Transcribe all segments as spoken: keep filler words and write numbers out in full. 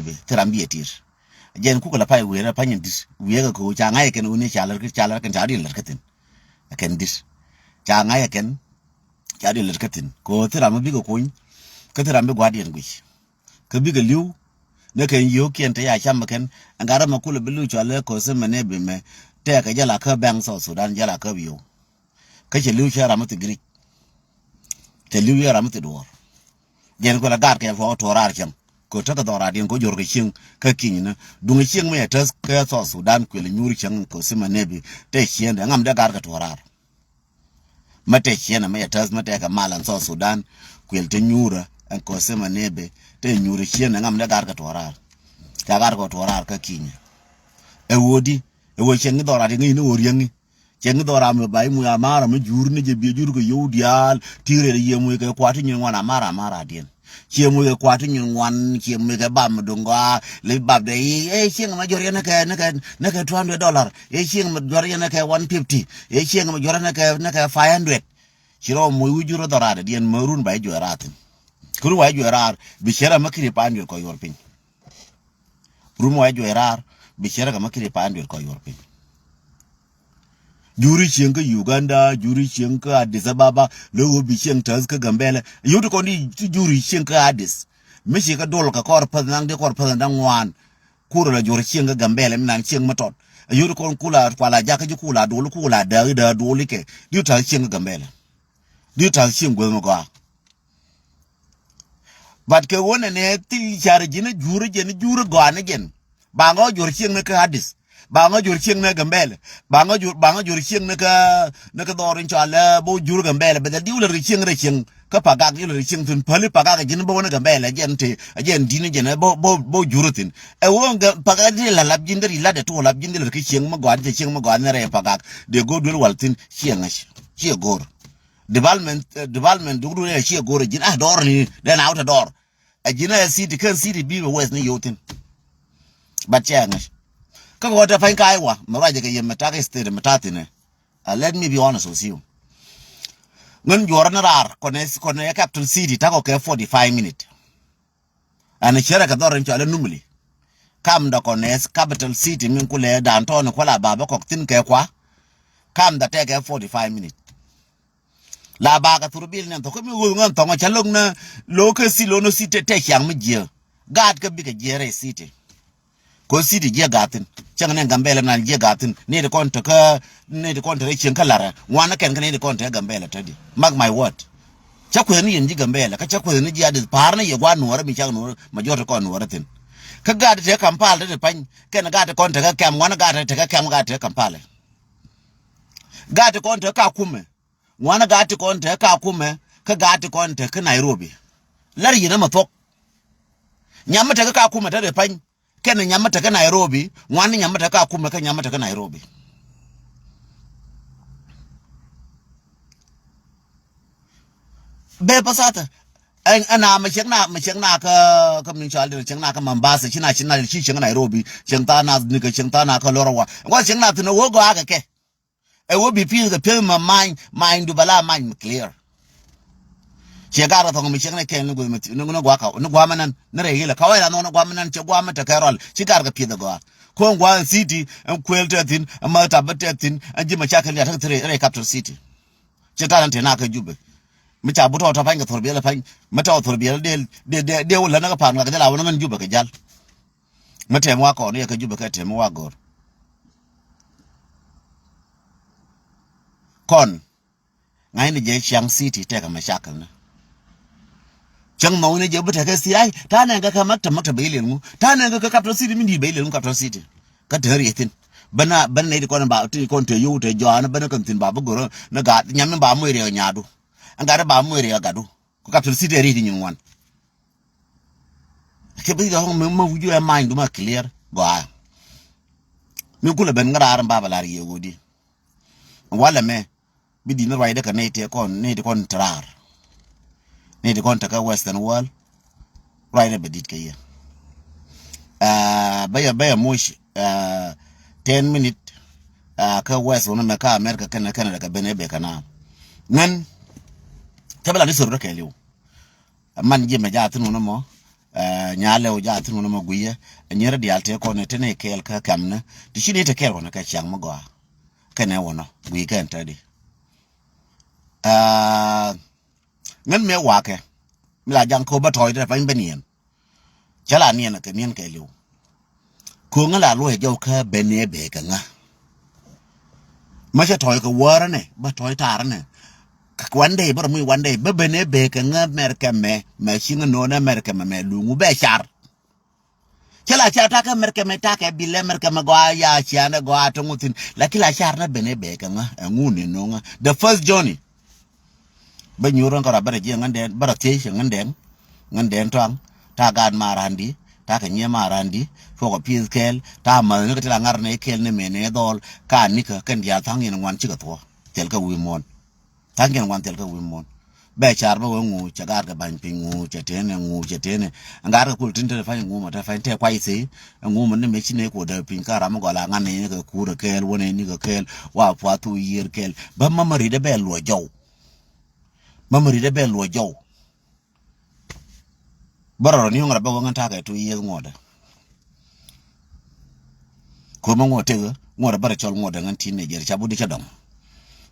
Bi thil ram bi ɛ tir. Jɛn kukɛ la pay wi̱i̱ rɛ pany in di̱t wi̱i̱ kɛ ko̱ ca ŋa̱c ɛ kɛn wuni ca lär kä ca lär kɛn ca di lär kä thi̱n. Ɛ kɛn di̱t ca ŋa̱c ɛ kɛn ca di lär kä thi̱n ko̱ thil ram bikɛ kuny. Kä thil ram bi gua̱a̱r diɛn guic kä bikɛ li̱w. Ni kɛn yio̱o̱kiɛn te ya cam ɛ kɛn ɛn gat ram ɛ kulɛ bi li̱w cɔal ɛ ko̱ thimɛ nɛ bi mɛ tɛɛkɛ jɛ la kä bɛŋ South Sudan jɛ la kä bi yio̱w. Kä cɛ li̱w cɛ ram mi thi Giric. Cɛ li̱w yɛ ram mi thi duɔ̱ɔ̱r. Jɛn kuɛ la gaat kɛ puɔk tuɔɔr raar cäŋ. Kɛ tekɛ dhɔk raar diɛn kɛ jor kɛ cieŋ kä kinyni duŋ cieŋ mi yɛ täth kɛ South Sudan kuɛl nyuur cäŋ kɛ thimɛ nɛ bi tɛ ciendɛ ŋam dee gaat kɛ tuɔɔr raar. Mɛ tɛ ciendɛ mɛ yɛ täth mɛ tɛ kɛ mal ɛn South Sudan kuɛl te nyuurä ɛn kɛ thimɛ nɛ bi tɛ nyuur ciendɛ ŋam dee gaat kɛ tuɔɔr raar. Ca gaat kɛ tuɔɔr raar kä kinyni. Ɛ ɣöö di ɛ ɣöö cieŋ dhɔk raar diɛn ŋi̱i̱ni ɣöö riäŋi. Cieŋ dhɔk ram mi ba i̱ muc amara mi jur ni jɛ biɛ jur kɛ yio̱w diaal ti rɛl yiëë muc kɛ kuat ti nyin ŋuan amara amara diɛn. Ciɛ muc kɛ kuat ti nyin ŋuan ciɛ muc kɛ bam mi duŋ gɔaa li bap dɛ i̱ ɛ cieŋ mi jɔr yɛn kɛ ni kɛ ni kɛ two hundred dollar ɛ cieŋ mi jɔr yɛn kɛ one fifty ɛ cieŋ mi jɔr yɛn kɛ ni kɛ five hundred. Ci rɔ muc wi̱c jur dhɔk raar dɛ diɛn mɛ run ba i̱ juɛ raar thi̱n. Kɛ run ba i̱ juɛ raar bi cɛ ram mi kiri pa̱a̱n juɛ kɔ yuɔr piny. Run ba i̱ juɛ raar bi cɛ ram mi kiri pa̱a̱n juɛ kɔ yuɔr piny. Juri cieŋ kä Uganda, juri cieŋ kä Addis Ababa, lo̱k ɣöö bi cieŋ täth kä Gambɛlɛ. Yio̱w ti kɔn di ti juri cieŋ kä Addis. Mi ci kä dol kɛ kɔr päth naŋ di kɔr päth naŋ ŋuan. Kurɛ la jur cieŋ kä Gambɛlɛ mi naŋ cieŋ mi tɔt. Yio̱w ti kɔn kula kuala jakä ji̱ kula dol kula dääk i̱ dääk dol ikɛ. Di ta̱th cieŋ kä Gambɛlɛ. Di ta̱th cieŋ guäth mi gɔaa. But kɛ ɣöö nɛnɛ thil car ji̱n a jur jɛn jur gɔaa ni jɛn. Ba ŋɔ jur cieŋ ni kä Addis. Ba ŋɔ jur cieŋ ni Gambɛlɛ. Ba ŋɔ jur ba ŋɔ jur cieŋ ni kä ni kä dhɔr in cɔal ɛ bo jur Gambɛlɛ bɛ dhɛ diw lɛ ri cieŋ rɛ cieŋ. Kä Pagak diw lɛ ri cieŋ thin päli Pagak ji̱n bo ni Gambɛlɛ jɛn ti jɛn di̱n jɛn bo bo bo jur thin. Ɛ ɣöö Pagak di la lap ji̱n dɛ ri lat dɛ tuɔ lap ji̱n di lɛ ri kä cieŋ mi gɔaa di cɛ cieŋ mi gɔaa ni rɛ Pagak. Dee go̱o̱r duel wal thin cieŋ ɛ ciɛ go̱o̱r. Development, eh, development duk dun ɛ ciɛ go̱o̱r ɛ ji̱n a dɔr ni dɛn a wä tɛ dɔr. Ɛ ji̱n a city kɛn city bi mɛ west ni yio̱w thin. But cɛ ŋäc. Kä kɛ wä tɛ pany ka Iowa mɛ ruacɛ kɛ yɛ mɛ tak state mɛ ta̱thi̱n ɛ. Uh, let me be honest with you. Ŋän juɔrä ni raar kɔnɛ kɔnɛ capital city takɔ kɛ forty five minute. Ɛn cierɛ kɛ dhɔr in cɔal ɛ Numili. Kam dɔ kɔn ɛ capital city min kulɛ downtown kuala ba bä kɔk thin kɛ kua. Kam dɔ tɛkɛ forty five minute. La ba kɛ thur bil nɛn thɔk kä mi ɣöö ŋän thɔŋ cä lo̱k nä lo̱k kä city lo̱k nä city tɛ ciaŋ mi jiɛ. Gaat kä bikɛ jiɛ rɛy city. Kɔ city jiɛ gat thin. Cäŋ nɛ Gambɛlɛ nan jiɛ gat thin. Ni ti kɔn te kä ni ti kɔn te rɛ cieŋ kä larɛ. Ŋuan ni kɛn kä ni ti kɔn te Gambɛlɛ te di. Mark my word. Cä kueth ni yɛn ji̱ Gambɛlɛ kä cä kueth ni ji̱ Addis pa̱a̱r ni yɛ gua̱a̱r nuɔɔrä mi cak nuɔɔrä ma jɔt ti kɔn nuɔɔrä thin. Kä gat ti te Kampala te ti pany kɛn gat ti kɔn te kä kɛm ŋuan gat ti te kä kɛm gat ti te Kampala. Gat ti kɔn te kä Kakuma. Ŋuan gat ti kɔn te kä Kakuma kä gat ti kɔn te kä Nairobi. Lär yɛn ɛmɛ thuɔ̱k. Nyam mi te kä Kakuma te ti pany. Kɛn nyam mi te kä Nairobi, ŋuan nyam mi te kä Kakuma kä nyam mi te kä Nairobi. Bɛ pa satha. Ɛn ɛn a mɛ cɛk na mɛ cɛk na kä kä min cɔal dee cɛk na kä Mombasa ci na ci na ci cɛk Nairobi cɛk tha na ni kä cɛk tha na kä lɔrɔ wa. Wa cɛk na thin wä gɔaa kɛ kɛ. Ɛ wä bi pi̱i̱th kɛ pi̱i̱th ma many many du bɛ la many mi clear. Ciɛ gar kɛ thɔŋ mi ciɛŋ ni kɛn ni gua̱a̱ ni gua̱a̱ ka ni gua̱a̱ mɛ nan ni rɛy ilɛ ka wä ila nhɔk ni gua̱a̱ mɛ nan ciɛ gua̱a̱ mɛ te kɛ rɔl ci gar kɛ pi̱i̱th ɛ gɔaa. Ko̱n gua̱a̱ in city ɛn kuël te thi̱n ɛn mäth tap bä te thi̱n ɛn ji̱ mɛ ca kɛ liat te thi̱n rɛy capital city. Ciɛ ta̱a̱ nan te na kɛ Jubɛ. Mi ca butɔ tɔ pa̱ny kɛ thor biɛl pa̱ny mi tɔ thor biɛl dee dee dee wä lät ni kɛ pa̱a̱n ŋa̱k kɛ jɛ la wä ni ŋän Jubɛ kɛ jal. Mi tɛm wa kɔn yɛ kä Jubɛ kɛ tɛm wa gɔr. Kɔn ŋa̱cni jɛ ciaŋ city tɛkɛ mɛ cakɛl ni. Cäŋ nhɔkni jɛ bi tɛkɛ city ai ta̱a̱ nɛn kɛ kä maktab maktab bɛ ilil ŋu ta̱a̱ nɛn kɛ kä capital city mi di̱i̱t bɛ ilil ŋu capital city. Kä te riɛc thin bä na bä na nɛy ti kɔn ba ti kɔn te yio̱w te jɔaani bä na kɛn thi̱n ba bi go̱rä ni gat nyam mi ba moc riɛk nyaadu. Ɛn gat ba moc riɛk gatdu. Ku capital city ɛ ri̱t i̱ nyin ŋuan. Kɛ bi jɔ̱ɔ̱k mi ma wi̱c ɛ mind ma clear gɔaa. Mi kulɛ ben ŋäraar in baba lar yɛ ɣöödi. Walɛ mɛ bi di̱t ni ruacdɛ kɛ nɛy tëë kɔn nɛy ti kɔn te raar. Nɛy ti kɔn te kä western world. Ruacdɛ bɛ di̱t kɛ yɛ. Aa bä yɛ bä yɛ moc aa ten minute. Aa kä west wun mɛ kä America kɛnɛ Canada kɛ ben ɛ bɛ kɛ na. Ŋän. Kä bä la ni thor rɔ kɛɛliw. Man ji̱ mɛ jaa thin wun mɔ. Aa Ɛ nyalɛ wä jathin wä nɔmɔ guiyɛ. Ɛ nyɛrɛ diaal tëë kɔn ɛ tënɛ kɛɛl kä kɛmnɛ. Ti ci ni te kɛɛl kɔn ɛ kɛ ciaŋ mi gɔaa. Kɛnɛ wä nɔ gui kɛn te di. Aa, ŋän mëë wakɛ mi la jaŋ kɛ wä bä tɔɔc te pany bä niɛn. Cä la niɛn kɛ niɛn kɛ liw. Ko̱ŋä la luɔc jɔw kä ben ɛ bee kɛ ŋä. Mä cä tɔɔc kɛ wäärä nɛ bä tɔɔc taarä nɛ. One day bä rɔ muc one day bä ben ɛ bee kɛ ŋä mɛr kɛ mɛ mɛ ci ŋä no̱o̱n ɛ mɛr kɛ mɛ mɛ luŋ wä bɛ car. Cä la car ta̱kɛ mɛr kɛ mɛ ta̱kɛ bilɛ mɛr kɛ mɛ gɔaa ya cianɛ gɔaa ti ŋuthin. Lakin la car nɛ ben ɛ bee kɛ ŋä ɛ ŋu ni no̱o̱ŋä the first journey. Bä nyuur ɣän kärɔa bä rɛ jiɛ ŋändɛn bä rɛ thiec cɛ ŋändɛn. Ŋändɛn tɔaŋ ta̱a̱ gaat ma randi ta̱a̱ kɛ nyiee ma randi. Cuɔkɔ pi̱th kɛɛl ta̱a̱ ma̱thni kä ti la ŋar ni kɛɛl ni mëë ni dhɔɔl. Ka nikä kɛn diaal tha̱a̱ŋ yɛn ŋuan cikɛ thuɔ̱ thil kä wi̱i̱ muɔ̱ɔ̱n. Tha̱a̱ŋ yɛn ŋuan thil kä wi̱i̱ muɔ̱ɔ̱n. Bɛ car bä wee ŋu cɛ gaat kɛ ba̱ny piny ŋu cɛ tënɛ ŋu cɛ tënɛ. Ɛn gaat kɛ kul tin te pa̱ny ŋu mɔ te pa̱ny te kuay thii. Ɛŋu mɔ ni mëë ci nɛy kuɔdɛ piny kä ram mi gɔl a ŋa̱n nɛy ni kɛ kuurɛ kɛɛl wä nɛy ni kɛ kɛɛl wa puath thuk yiër kɛɛl. Bä memory dee bɛ luɔc jɔw. Memory dee bɛ luɔc jɔw. Bä rɔrɔ ni ŋuɔ̱t a bä wä ŋän ta̱kɛ two years ŋuɔ̱tdɛ. Ko̱mä ŋuɔ̱t tekɛ ŋuɔ̱t a bä rɔ cɔl ŋuɔ̱tdɛ ŋän teenager ca budi cä dɔŋ.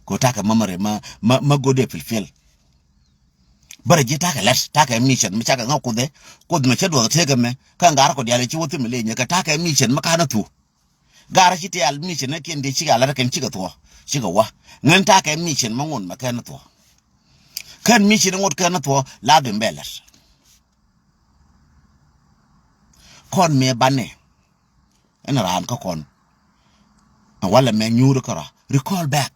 Ko̱ ta̱kɛ memory ma ma ma go̱dɛ pilpil. Bä rɔ ji̱ ta̱kɛ lɛt ta̱kɛ mission mi cakɛ ŋä kuthɛ. Kuth mɛ cä duɔth tekɛ mɛ kä ŋa̱r kɔ diaal ci wä thim mi leny kɛ ta̱kɛ mission mi ka̱n a thu. Garä ci tial mission ni kiɛn ti cikɛ alät kɛn cikɛ thuɔ. Cikɛ wä ŋän ta̱kɛ mission mä ŋun mɛ kɛn thuɔ. Kɛn mission ŋut kɛn thuɔ la dhim bɛ lät. Kɔn mëë banɛ ɛn raan kä kɔn. Walɛ mɛ nyuuri kärɔa recall back.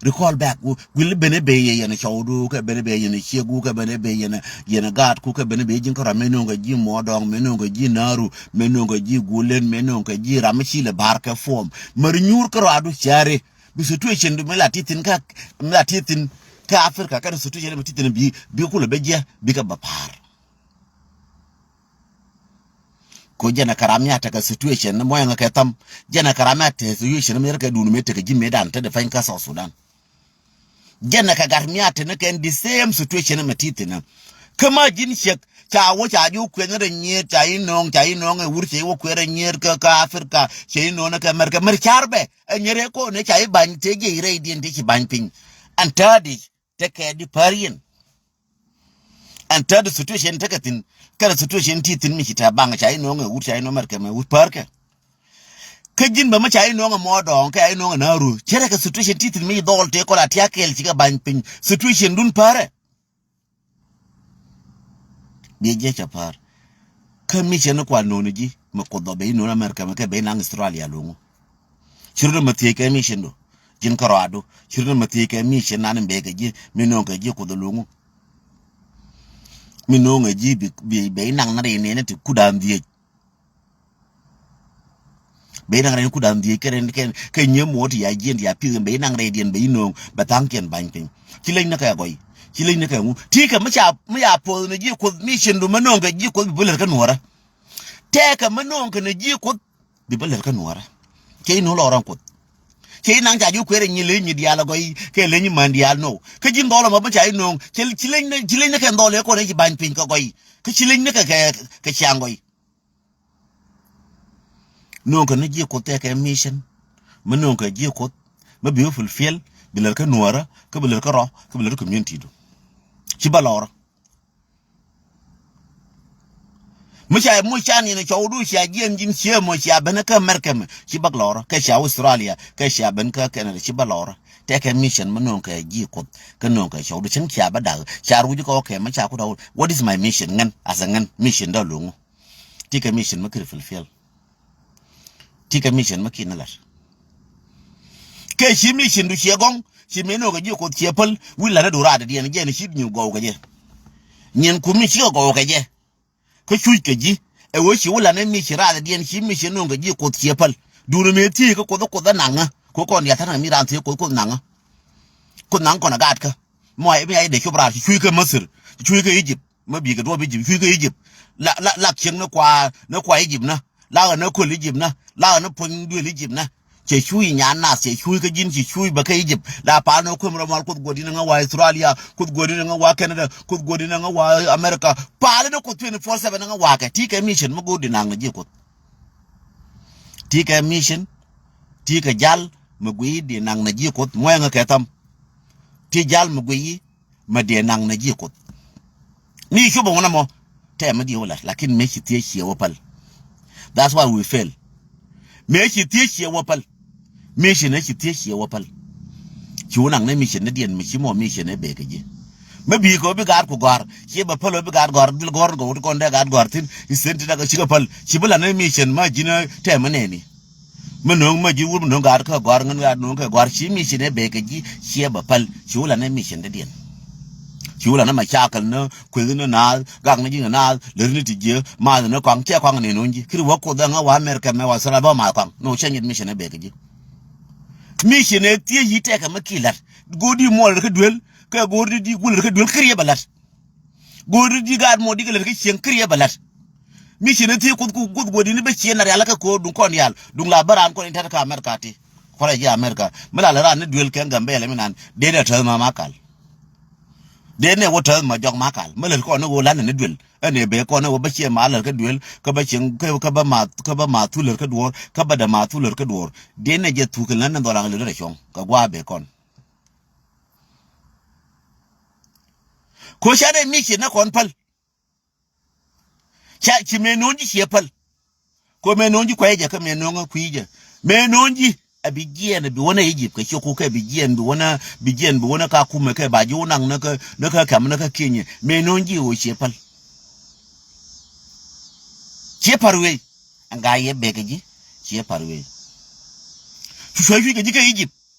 Recall back. Guil ben ɛ ben yɛ yɛn cɔwdu kɛ ben ɛ ben yɛn ciegu kɛ ben ɛ ben yɛn yɛn gaatku kɛ ben ɛ ben ji̱n kärɔa mëë no̱o̱ŋ kɛ ji̱ muɔɔdɔŋ mëë no̱o̱ŋ kɛ ji̱ naaru mëë no̱o̱ŋ kɛ ji̱ gulen mëë no̱o̱ŋ kɛ ji̱ ram mi ci lɛ ba̱a̱r kɛ form. Mär nyuur kärɔa du cäri bi situation du mi la ti thi̱n kä mi la ti thi̱n kä Africa kɛ situation mi ti thi̱n bi bi kulɛ bɛ jiɛ bikɛ bɛ pa̱a̱r. Ko jɛn ɛ kɛ ram mi a tekɛ situation ni muɔyɛ ŋɛ kɛ tham. Jɛn ɛ kɛ ram mi a tekɛ situation mi yɛr kɛ dun mi tekɛ ji̱ mëëdan te de pɛny kä South Sudan. Jɛn ɛ kɛ gat mi a te ni kɛn the same situation mi ti thi̱n. Kä ma ji̱n ciek ca wä ca ji̱ wä kuɛn rɛ nyiet ca i̱ no̱o̱ŋ ca i̱ no̱o̱ŋ ɛ wur ca i̱ wä kuɛn rɛ nyiet kä kä Africa ca i̱ no̱o̱ŋ kä America mɛr car bɛ ɛ nyɛr ɛ ko̱n ɛ ca i̱ ba̱ny te jiɛ i̱ rɛy diɛn te ci ba̱ny piny. Ɛn täädi te kɛ di päär yɛn. Ɛn täädi situation tekɛ thi̱n kɛnɛ situation ti thi̱n mi ci tɛ baŋ ca i̱ no̱o̱ŋ ɛ wut ca i̱ no̱o̱ŋ mɛr kɛ mɛ wut päär kɛ. Kä ji̱n bɛ mi ca i̱ no̱o̱ŋ ɛ mɔ dɔɔŋ kɛ i̱ no̱o̱ŋ ɛ na ruɔ̱ cɛ rɛ kɛ situation ti thi̱n mi ci dhɔɔl tëë kɔn a tia̱k kɛɛl ci kɛ ba̱ny piny situation dun päärɛ. Biɛ jiɛ cɛ päär. Kä mi cɛ ni kual no̱o̱ni ji̱ mi kuoth dhɔ bɛ i̱ no̱o̱n America mi kɛ bɛ i̱ naŋ Australia lo̱ŋu. Ci run ɛmɛ thiec kɛ mission du ji̱n kärɔadu ci run ɛmɛ thiec kɛ mission nan in bekɛ ji̱ mi no̱o̱ŋ kɛ ji̱ kuoth lo̱ŋu. Mi no̱o̱ŋ kɛ ji̱ bi bi bɛ inaŋ na rin nɛn ti kut an dhiec. Bɛ inaŋ rin kut an dhiec kɛ rin kɛ kɛ nyie muɔt ti ya jiɛn ti ya pi̱th bɛ inaŋ rin diɛn bɛ ino̱o̱ŋ bɛ tha̱ŋ kiɛn ba̱ny piny. Ci leny ni kɛ gɔy ci leny ni kɛ ŋu ti kɛ mi ca mi ca poth ni ji̱ kuoth mission du mi no̱o̱ŋ kɛ ji̱ kuoth bi bi lät kä nuɔrä. Tɛɛkɛ mi no̱o̱ŋ kɛ ni ji̱ kuoth bi bä lät kä nuɔrä. Cɛ i̱ no̱o̱ŋ lɔɔrä kuoth. Cɛ i̱ naŋ ca ji̱ kueer i̱ nyi leny nyi diaal agɔy kɛ leny i̱ män diaal no̱o̱ŋ. Kä ji̱n dhɔl ɛmɔ bä ca i̱ no̱o̱ŋ cɛ ci leny ni ci leny ni kɛ dhɔl ɛ kɔn i̱ ci ba̱ny piny kɛ gɔy. Kä ci leny ni kɛ kɛ kɛ ciaŋ gɔy. No̱o̱ŋ kɛ ni ji̱ kuoth tɛɛkɛ mission. Mi no̱o̱ŋ kɛ ji̱ kuoth mi bi wä fulfill bi lät kä nuɔrä kä bi lät kä rɔ kä bi lät kä community du. Ci bä lɔɔrä. Mi ca muc can yɛn cɔwdu cia jiɛn ji̱n cie mɔ cia ben kä America mi ci bäk lɔrä kɛ cia Australia kɛ cia ben kä Canada ci bäk lɔrä. Tɛkɛ mission mi no̱o̱ŋ kɛ ji̱ kuoth kä no̱o̱ŋ kɛ cɔwdu cäŋ cia bä dak cia ruc kɛ wä kɛ mi ca kut a wut. What is my mission ŋän as a ŋän mission dä lo̱ŋu. Ti kɛ mission mi kiri fulfill. Ti kɛ mission mi kin ni lat. Kɛ ci mission du ciɛ gɔŋ ci mi no̱o̱ŋ kɛ ji̱ kuoth ciɛ päl wi̱i̱ lat du raadɛ diɛn jɛ ni ci nyin gɔw kɛ jɛ. Nyin kumi cikɛ gɔw kɛ jɛ. Kä cuc kɛ ji̱ ɛ wee ci wä lat ni mission raadɛ diɛn ci mission no̱o̱ŋ kɛ ji̱ kuoth ciɛ päl. Duundɛ mëë thiec kä kuoth kuoth ɛ naŋä. Kɛ kɔn diath tän kɛ mi raan thiec kuoth kuoth naŋä. Kuoth naŋ kɔn ɛ gaatkä. Mɔ mi a idɛ cop raar ci cuc kɛ Masir ci cuc kɛ Egypt. Ma bikɛ duɔp Egypt cui̱ kɛ Egypt. La la la cieŋ ni kua ni kua Egypt na. La ɣä ni köl Egypt na. La ɣä ni puɔ̱ny duël Egypt na. Cɛ cuuc nyan nath, cɛ cuuc kä ji̱n, cɛ cuuc bä kä Egypt. La pal ni kuem rɔ mal Kuoth guɔ̱di̱n ŋä wa Australia, Kuoth guɔ̱di̱n ŋä wa Canada, Kuoth guɔ̱di̱n ŋä wa America. Pal ni Kuoth twenty four seven ŋä wa kɛ. Ti kɛ mission mi go̱o̱r di naŋ na ji̱ Kuoth. Ti kɛ mission, ti kɛ jal mi gui di naŋ na ji̱ Kuoth. Muɛŋ kɛ tham. Ti jal mi gui mi diɛ naŋ na ji̱ Kuoth. Mi cupɛ ŋun amɔ tɛmɛ diɛ wä lat, lakin mëë ci thiec ciɛ wä päl. That's why we fail. Mëë ci thiec ciɛ wä päl. Mission ëë ci thiec ciɛ wä päl. Ci wä naŋ ni mission ni diɛn mi ci mɔ mission ëë bek kɛ ji̱. Mi bi kɛ wä bi gaat ku gɔ̱a̱r ciɛ bɛ päl wä bi gaat gɔ̱a̱r, dhil gɔ̱a̱r kɛ wä ti kɔn dee gaat gɔ̱a̱r thi̱n. Isen ti dak ci kɛ päl ci bi la ni mission ma ji̱n tɛmɛ nɛni. Mi no̱o̱ŋ ma ji̱ wur mi no̱o̱ŋ gaat kä gɔ̱a̱r ŋän gaat no̱o̱ŋ kɛ gɔ̱a̱r ci mission ëë bek kɛ ji̱ ciɛ bɛ päl. Ci wä la ni mission dädiɛn. Ci wä la ni macakɛl ni kueth ni naath, gak ni ji̱ ni naath, lär ni ti jiɛ, maath ni kɔaŋ, cɛ kɔaŋ ni no̱o̱ŋ ji̱. Kiri wä Kuoth ɛŋä wä America mɛ wä Australia bä maath kɔaŋ. No, cɛ nyit mission ëë bek kɛ ji̱. Mission ëë thiec yi tɛkɛ mi ki la̱t. Go̱o̱r di muɔl rɛ kä duel, kɛ go̱o̱r di di gul rɛ kä duel, kiri ɛ bɛ la̱t. Go̱o̱r di gaat mɔ di kɛ lät kä cieŋ kiri ɛ bɛ la̱t. Mission ëë thiec Kuoth ku Kuoth guɔ̱di̱n bä ciɛ na rial kä ko̱o̱r duŋ kɔn yal duŋ la bä raan kɔn in tɛt kä America ti. Kualɛ ji̱ America mi la lɛ raan ni duel kɛn Gambɛlɛ mi nan dee dee tɛth ma ma kal. Dee nɛ wä tɛth ma jɔk ma kal mi lät kɔn ni wä lan ni duel. Ɛn ɛ bee kɔn ni wä bä ciɛ ma lät kä duel kä bä cieŋ kä bä ma kä bä ma thul lät kä duɔ̱ɔ̱r kä bä dɛ ma thul lät kä duɔ̱ɔ̱r. Dee nɛ jɛ thuk kɛ län ni dhɔlaŋ lät rɛ cuɔ̱ŋ kɛ gua̱a̱ bee kɔn. Ko ca dee mission ni kɔn päl. Ca ci mëë no̱o̱ŋ ji̱ ciɛ päl. Ko mëë no̱o̱ŋ ji̱ kuɛy jɛ kä mëë no̱o̱ŋ kui̱ jɛ. Mëë no̱o̱ŋ ji̱ a bi jiɛɛn bi wänä Egypt kɛ ciɛ kukɛ bi jiɛɛn bi wänä bi jiɛɛn bi wänä ka kumɛ kɛ ba ji̱ wä naŋ näkä näkä kɛm näkä kiɛnyɛ. Mëë no̱o̱ŋ ji̱ ɣöö ciɛ päl. Ciɛ pa̱r wei. Ɛn gaa yɛ bek kɛ ji̱ ciɛ pa̱r wei. Cu cuɛ cuc kɛ ji̱ kä Egypt.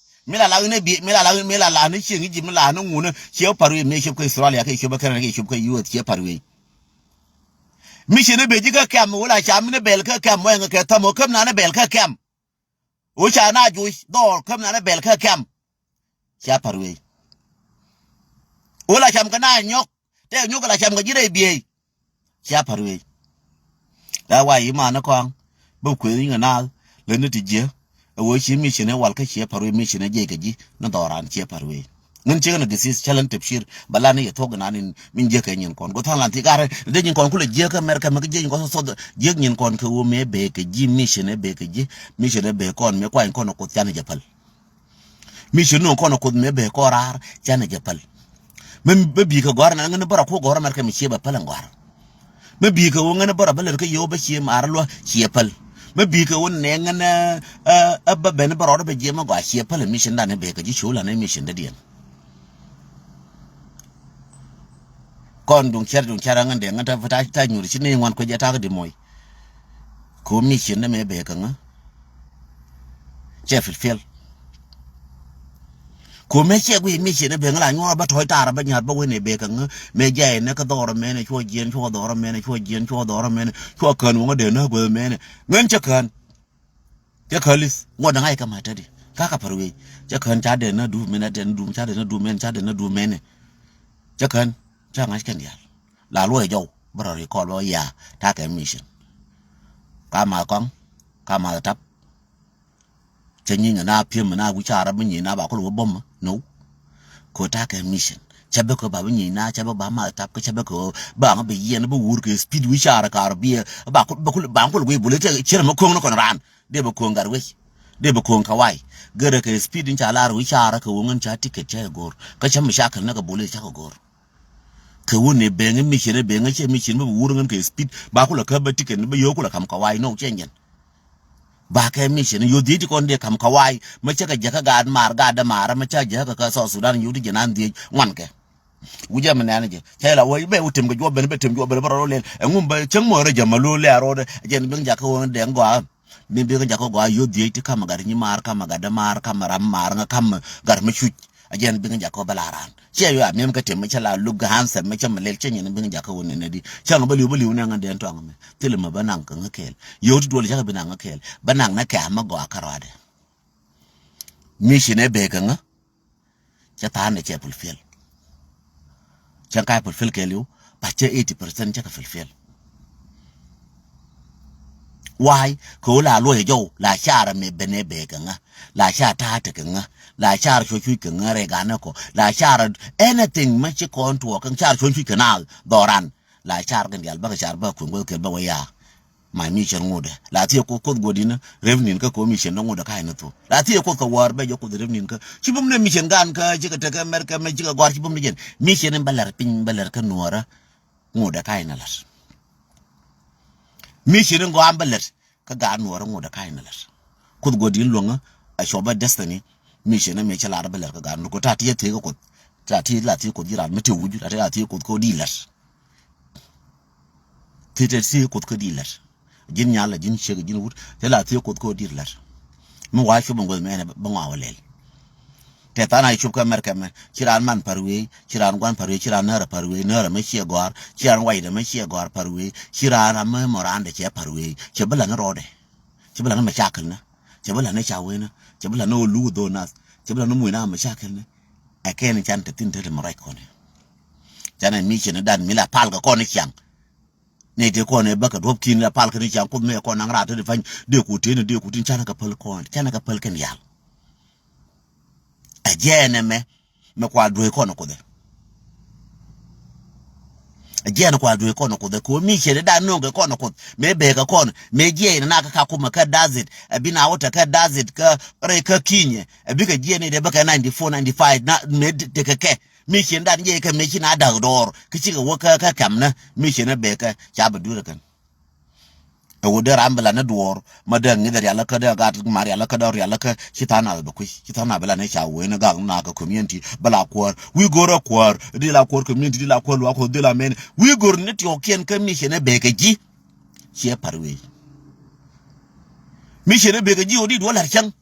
Mi la la ɣin ɛ bi mi la la ɣin mi la la ni cieŋ Egypt mi la ni ŋunä ciɛ pa̱r wei mëë cop kä Australia kɛ cop kä Canada kɛ cop kä U S ciɛ pa̱r wei. Mi cien ɛ bee ji̱ kä kɛm wä la cam mi ni bɛl kä kɛm wä ɛŋ kɛ thäm wä käm na ni bɛl kä kɛm. Wä ca na juc dhɔɔr käm na ni bɛl kä kɛm. Cia pa̱r wei. Wä la cam kɛ na nyɔk tɛ nyɔk la cam kɛ ji̱ rɛy biey. Cia pa̱r wei. La wa yi ma ni kɔaŋ bä kuëth yiŋ kɛ naath lät ni ti jiɛ. Ɛ wee ci mission ɛ wal kä ciɛ pa̱r wei mission ɛ jiɛc kɛ ji̱ ni dhɔran ciɛ pa̱r wei. Ŋän ciek ni disease cä län tep cir bä lan ni yɛ thuɔ̱k inan in min jiäk kɛ nyin kɔn. Go̱ tha̱a̱ŋ lan thik arɛ ni dee nyin kɔn kulɛ jiäk kä America mɛ kä jiäk nyin kɔn thuɔ̱th jiäk nyin kɔn kɛ wee mëë bee kɛ ji̱ mission ɛ bee kɛ ji̱ mission ɛ bee kɔn mëë kuany kɔn ɛ kuoth can ɛ jɛ päl. Mi ci nuɔ̱ŋ kɔn a kuoth mëë bee kɔn raar canɛ jɛ päl. Mi bikɛ gɔ̱a̱r ɛn ɣän bärɔ ku gɔ̱a̱r ɛmɛr kɛ mi ciɛ bɛ päl ɛn gɔ̱a̱r. Mi bikɛ ɣöö ɣän bärɔ bä lät kä yio̱w bä ciɛ maar luɔ ciɛ päl. Mi bikɛ ɣöö nɛ ɣän ɛ bä ben bärɔ bä jiɛ mi gɔaa ciɛ päl ɛ mi cin danɛ bee kɛ ji̱ cio̱w lanɛ mi cin dädiɛn. Kɔn duŋ cɛr duŋ cɛr ɣän dee ɣän ta ta nyuur ci ni ŋuan kuec ɛ tak di moc. Ko mi cin dä mëë bee kɛ ŋä. Cɛ fulfill. Ko mëë cɛ guiy mi cin dä bee ŋä la nyuɔr bä tɔ̱ɔ̱c taar bä nyar bä wen ɛ bee kɛ ŋä. Mëë jɛ ɛ nɛ kä dhɔr mɛnɛ cuɔ jiɛn cuɔ dhɔr mɛnɛ cuɔ jiɛn cuɔ dhɔr mɛnɛ cuɔ kään wä ŋä dee nä guäth mɛnɛ ŋän cɛ kään. Cɛ kään li̱th ŋuɔt däŋ a ikä ma̱t tätdi kakä pär wee cɛ kään ca dee nä dup mɛnɛ dee nä dup ca dee nä dup mɛnɛ ca dee nä dup mɛnɛ. Cä kän cä ŋa̱c kɛn diaal la luɔc jɔw bä rɔ ri kɔl bä ya takɛ mission. Ka math kɔŋ ka math tap. Cä nyiŋ na pi̱em na wi̱c carä bä nyiŋ na ba kul wä bom no. Ko takɛ mission cä bä ko ba bä nyiŋ na cä bä ba math tap kä cä bä ko ba ŋä bä yiɛn bä wur kɛ speed wi̱c carä kar biɛ ba kul ba kul ba kul wi̱c bul cä cä mɛ koŋ ni kɔn ran. Dee bɛ ko̱o̱ŋ gat wec. Dee bɛ ko̱o̱ŋ kɛ way. Gärɛ kɛ speed in ca lar wi̱c carä kɛ wä ŋän ca ticket cä kɛ go̱o̱r kä cä mi ca kɛl nä kɛ bolis ca kɛ go̱o̱r. Kɛ wä ni beŋ in mi cien beŋ cɛ mi cien mi bi wur ŋän kɛ speed ba kulɛ kä bä ticket ni bä yio̱w kulɛ kam kɛ way nɔw cɛ nyɛn. Ba kɛ mi cien yio̱w dhiec ti kɔn dee kam kɛ way mɛ cä kɛ jɛ kä gaat maar gaat dee maar mɛ ca jɛ kä kä South Sudan yio̱w ti jɛ nan dhiec ŋuan kɛ. Wujɛ mi nɛn jɛ cɛ la wä bɛ wä tim kɛ juɔp ben bɛ tim juɔp ben bɛ rɔ lel ɛŋum bɛ cäŋ mɔ rɛ jɛ ma lo lɛ rɔ dɛ jɛ ni biŋ jakä wä dɛ ŋɔa. Ni biŋ jakä gɔa yio̱ dhiec ti kam gat nyi maar kam gat dɛ maar kam ram maar ŋa kam gat mi cuc. A jɛ ni biŋ jakä bɛ la ran cɛ yɔ a miɛm kɛ tim mi cɛ la luk handsome mi cɛ mi lel cɛ nyi ni biŋ jakä wä nɛnɛ di cɛ ŋa bä liw bä liw nɛ ŋa dɛn tɔŋ mi thil mi bä naŋ kɛ ŋa kɛɛl yio̱ ti duɔl jakä bi naŋ ŋa kɛɛl bä naŋ nɛ kɛ a mi gɔa kärɔadɛ. Mi ci nɛ bee kɛ ŋa. Cä tha̱a̱n ɛ cɛ fulfill. Cä ka̱a̱c fulfill kɛɛliw ba cä eighty percent cä kɛ fulfill. Why? Kɛ ɣöö la luɔcɛ jɔw, la car mɛ ben ɛ bee kɛ ŋa, la car ta̱a̱ tekɛ ŋa, la car cuɔ̱c cuc kɛ ŋa rɛy ganɛ kɔ, la car anything mɛ ci kɔn tuɔɔk kɛ car cuɔ̱c cuc kɛ naath dhɔran. La car kɛn diaal bäkɛ car bäkɛ kueŋ guäth kɛl bä wä ya̱a̱. My mission ŋotdɛ. La thiee Kuoth, Kuoth guɔ̱di̱n rep ni̱n kä kɔ mission dä ŋotdɛ ka̱c ni thok. La thiee Kuoth kɛ wäär bɛ jɛ Kuoth rep ni̱n kä. Ci bum ni mission gan kä cikɛ tekɛ America mɛ cikɛ gɔ̱a̱r ci bum ni jɛn. Mission in bä lɛr piny bä lɛr kä nuɔ̱ɔ̱rä ŋotdɛ ka̱c ni lɛr. Mission in gɔaa bä lät kä gaat nuɔɔrä ŋot ɛ ka̱ny ni lät. Kuoth guɔ̱di̱n luäŋä ɛ cuɔpä destiny. Mission in mëë cä lar bä lät kä gaat nuɔɔrä kɛ ta̱a̱ ti ɛ thiee kä Kuoth. Ta̱a̱ ti la thiee Kuoth ji̱ raan mi ti wuju, ta̱a̱ ti la thiee Kuoth kä di lät. Ti te thiee Kuoth kä di lät. Ji̱n nyal la ji̱n ciek ji̱n wut ti la thiee Kuoth kä di lät. Mi wa cuɔpä ŋueth mɛn bä ŋɔa wä lɛl. Tɛ than a cop kä America mɛ, ci raan man pa̱r wee, ci raan gua̱n pa̱r wee, ci raan näärä pa̱r wee, näärä mɛ ciɛ gɔ̱a̱r, ci raan waydɛ mɛ ciɛ gɔ̱a̱r pa̱r wee, ci raan amä mɔ raan dɛ cɛ pa̱r wee, cɛ bi la̱t ni rɔɔdɛ, cɛ bi la̱t ni mɛ ca kɛl nä, cɛ bi la̱t ni ca wee nä, cɛ bi la̱t ni ɣöö luk dhok nath, cɛ bi la̱t ni muc na mɛ ca kɛl nä. Ɛ kɛn can te thi̱n te te mɛ ruac kɔn ɛ. Can ɛ mi cɛ ni dan mi la pal kɛ kɔn i̱ ciaŋ. Nɛy tëë kɔn ɛ bäkɛ duɔ̱p ki̱n la pal kɛn i̱ ciaŋ Kuoth mëë kɔn naŋ raat te ti pa̱ny dee ku tëë ni dee ku tin canɛ kɛ päl kɔn, canɛ kɛ päl kɛn yal. Ɛ jiɛɛn ɛmɛ mɛ kua duee kɔn Kuoth ɛ. Ɛ jiɛɛn kua duee kɔn Kuoth ɛ kɛ ɣöö mi ciɛ dee da̱a̱n nööŋ kɛ kɔn Kuoth mëë bekɛ kɔn mëë jiɛɛn na kä Kakuma kä Desert ɛ bi na wä te kä Desert kä rɛy kä Kinyɛ ɛ bikɛ jiɛɛn i̱ dee bikɛ ninety four, ninety five na mëë tekɛ kɛ. Mi cien dan jiɛc kɛ mëë ci na da̱k dɔɔr kä cikɛ wä kä kä kɛmnä mi cien ɛ bekɛ ca bɛ duer kɛn. Ɛ wä dee ram bi la ni duɔɔr ma dee ŋi̱th rial kä dee gat ma rial kä dee rial kä ci tha̱a̱ŋ nath bɛ kui̱ ci tha̱a̱ŋ nath bi la ni ca wee ni gak na kä community bi la kuäär wi̱i̱ go̱r ɛ kuäär di la kuäär community di la kuäär luaak kuäär di la mɛn wi̱i̱ go̱r ni tiɔɔkiɛn kä mi cien ɛ bekɛ ji̱. Ciɛ pa̱r wee mi cien ɛ bekɛ ji̱ wä di duɔl lar cäŋ.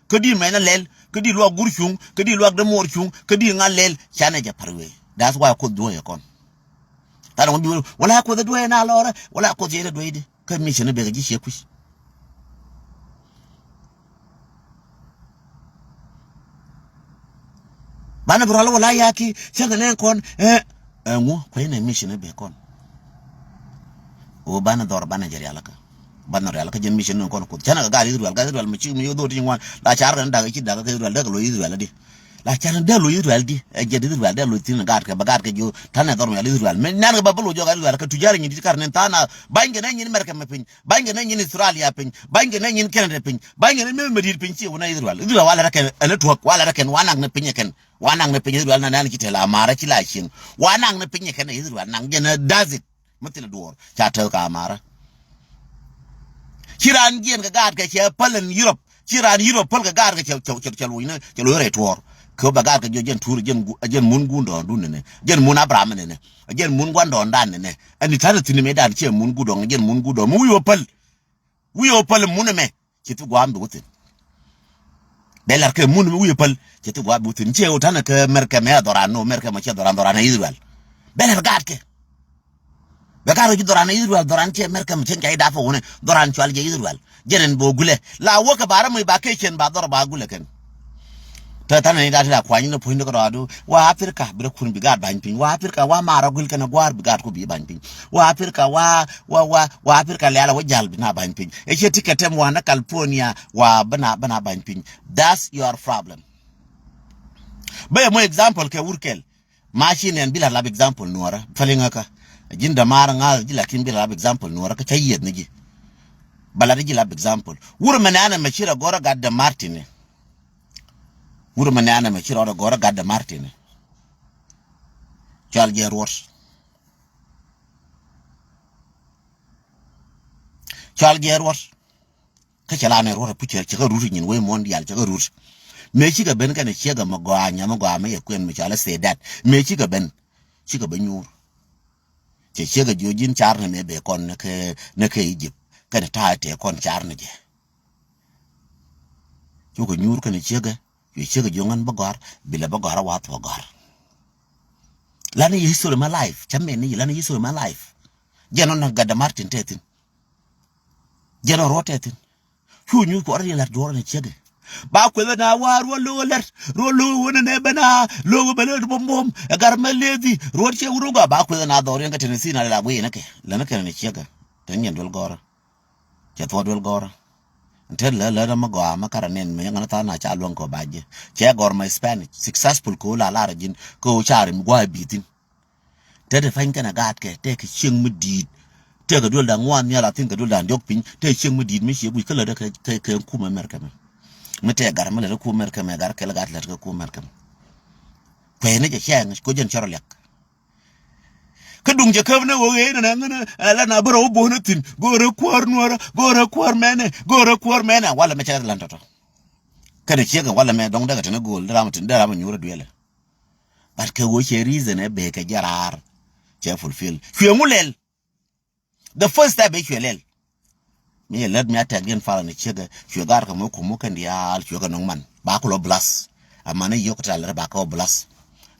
Kä di mɛn a lɛl kä di luak gur cuŋ kä di luak dämuɔɔr cuŋ kä di ŋa̱ lɛl canɛ jɛ pa̱r wee. That's why Kuoth duɔ̱ɔ̱c ɛ kɔn. Than ŋun bi wala Kuoth duɔ̱ɔ̱c ɛ na lɔrä wala Kuoth yɛn a duɔ̱ɔ̱c di kä mi cɛ ni bek a ji̱ ciɛ kui̱c. Banɛ bi rual wala yaki cäŋ kɛ nɛn kɔn ɛ. Ɛŋu kuecnɛ mission ɛ bek kɔn. Ɣöö banɛ dhɔr banɛ jɛ rialikä. Banɛ rialikä jɛn mission ni kɔn Kuoth canɛ kɛ gaat Israel gaat Israel mi ci mi yoth ɣöö ti ŋuan la car kɛn dak ci dak kɛ Israel dee kɛ loc Israel di. La car ni dee loc Israel di ɛ jɛn Israel dee loc thin gaat kɛ bɛ gaat kɛ jiö tanɛ dhɔr mi rial Israel mi nan kɛ ba bä loc jɔk Israel kɛ tujar nyin di kar ni than a bany kɛ nɛ nyin America mɛ piny bany kɛ nɛ nyin Australia piny bany kɛ nɛ nyin Canada piny bany kɛ nɛ mi mɛ dit piny ci wä nɛ Israel Israel wa lɛ rɛ kɛn ɛn tuɔk wa lɛ rɛ kɛn wa nak ni piny ɛ kɛn. Wa naŋ ni piny Israel na nɛn ci te la Amara ci la cieŋ. Wa naŋ ni piny kɛn Israel naŋ jɛn a da̱th it. Mi thil duɔɔr ca tɛth ka Amara. Ci raan jiɛn kɛ gaatkɛ cɛ päl ɛn Europe ci raan Europe päl kɛ gaatkɛ cɛ cɛ cɛ cɛ luny ni cɛ luny rɛy tuɔɔr. Kɛ bɛ gaatkɛ jɔ jɛn tuur jɛn gu jɛn mun gundɔɔŋdun nɛnɛ jɛn mun Abraham nɛnɛ jɛn mun guandɔɔŋdan nɛnɛ. Ɛn i̱ ta̱t thi̱n mëëdan cɛ mun gundɔɔŋ jɛn mun gundɔɔŋ mi wi̱i̱ wä päl. Wi̱i̱ wä päl mun ɛmɛ. Ci thi gua̱a̱m bi wä thi̱n. Bɛ la̱r kɛ mun ɛmɛ wi̱i̱ wä päl. Ci thi gua̱a̱m bi wä thi̱n. Ciɛ wä ta̱nɛ kɛ Mɛrkɛ mɛ dhɔran nɔ Mɛrkɛ mɛ ciɛ dhɔran dhɔran ɛ Israel. Bɛ la̱r gaat kɛ. Bɛ gaat kɛ ci dhɔran ɛ Israel dhɔran ciɛ Mɛrkɛ mɛ cieŋ ca i̱ dap kɛ wunɛ dhɔran cual jɛ Israel. Jɛn ɛn bɛ wä gulɛ la wä kɛ ba ram mi ba kɛ cien ba dhɔr ba gulɛ kɛn. Tɛ than ni dat la kuany ni puny ni kɛ rɔɔdu wa Africa bi rɛ kun bi gaat bany piny wa Africa wa mara gul kɛn guar bi gaat ku bi bany piny wa Africa wa wa wa wa Africa lɛla wa jal bi na bany piny. Ɛ cɛ ti kɛ tɛm wa na California wa bana bana bany piny. That's your problem. Bɛ mo example kɛ wurkel. Ma ci nɛn bi la lap example nuɔrä fɛli ŋä kä. Jin da mar ŋa̱th ji lakin bi la lap example nuɔrä kä ca yieth ni ji. Ba la di ji lap example wur mɛ nɛn mɛ ci rɛ gɔrä gat de Martin. Wur mɛ nɛn mɛ ci rɔɔdɛ gɔrä gat de Martin. Cual jɛ ruɔt. Cual jɛ ruɔt. Kä cɛ la nɛ ruɔt a puc cɛ cɛ kä rut nyin wee muɔ̱n diaal cɛ kä rut. Mëë cikɛ ben kɛnɛ ciek ɛmɛ gɔaa nyamä gɔaa mɛ yɛ kuɛn mi cɔal ɛ Sedat mëë cikɛ ben. Cikɛ ben nyuur. Cɛ ciek ɛ jiö ji̱n car ni mëë bee kɔn ni kɛ ni kɛ Egypt kɛnɛ ta̱a̱ tëë kɔn car ni jɛ. Cukɛ nyuur kɛnɛ ciek ɛ. Cuɛ ciek ɛ jiö ŋän bä gɔ̱a̱r bilɛ bä gɔ̱a̱r a wath bä gɔ̱a̱r. Lani yɛ history my life cä mɛn ni lani history my life. Jɛn ɔ na gatdɛ Martin tɛ thi̱n. Jɛn ɔ ruɔ tɛ thi̱n. Cu nyuth kuɔrä ni la̱t duɔrä ni ciek ɛ. Ba kueth ɛn a wa ruɔ lo̱k ɛ lɛr ruɔ lo̱k ɛ wen ɛn ɛ ben a lo̱k ɛ ben ɛ bom bom ɛ gar mɛ leth i̱ ruɔt ciɛ wut ɛ gɔaa ba kueth ɛn a dhɔr yɛn kɛ tɛn ɛ thi̱n a lɛ la guiy ɛn ɛ kɛ lɛn ɛ kɛn ni ciek ɛ. Tɛn yɛn duel gɔrä. Cɛ thuɔ̱k duel gɔ̱rä. Tet lä lä dämä gɔaa mä kärä nɛn mi ŋän tha̱a̱ŋ na ca luäŋ kɛ ba ji̱. Cɛ gɔ̱r ma Spanish successful kɛ ɣöö la lar ji̱n kɛ ɣöö ca rim gua̱a̱ bi̱i̱ thi̱n. Tet ti pa̱ny kɛnɛ gaatkɛ tëë kɛ cieŋ mi di̱i̱t. Tëë kɛ duël da̱ŋ ŋuan nhial a thi̱n kɛ duël da̱ŋ diɔ̱k piny tëë cieŋ mi di̱i̱t mi cie guic kä lätdä kɛ kɛ kum America mɛ. Mi tëë gar mi lätdä kum America mɛ gar kɛl gaat lät kɛ kum America mɛ. Kuɛɛni jɛ cɛɛŋ ko jɛn cɛ rɔ liak. Kä duŋ cɛ käp ni ɣöö ɣee nɛnɛ ŋänä ɛ la na bä rɔ wä bo̱o̱n ɛ thi̱n go̱o̱rä kuäär nuäärä go̱o̱rä kuäär mɛnɛ go̱o̱rä kuäär mɛnɛ walɛ mɛ cɛ kɛ lan tɔ̱tɔ̱. Kɛnɛ ciek kɛ walɛ mɛ dɔ̱ŋ däkɛ tɛn ɛ go̱o̱l dee ram tin dee ram ɛ nyuur ɛ duelɛ. But kɛ ɣöö cɛ reason ɛ bee kɛ jɛ raar cɛ fulfill cuɛ ŋu lɛl. The first step ɛ cuɛ lɛl. Mi yɛ lät mi a tɛk yɛn pal ni ciek ɛ cuɛ gaat kɛ mɔ kum mɔ kɛn diaal cuɛ kɛ nɔŋ man ba kulɔ blast. Aman i̱ yio̱k kɛ tal rɛ ba kɛ wä blast.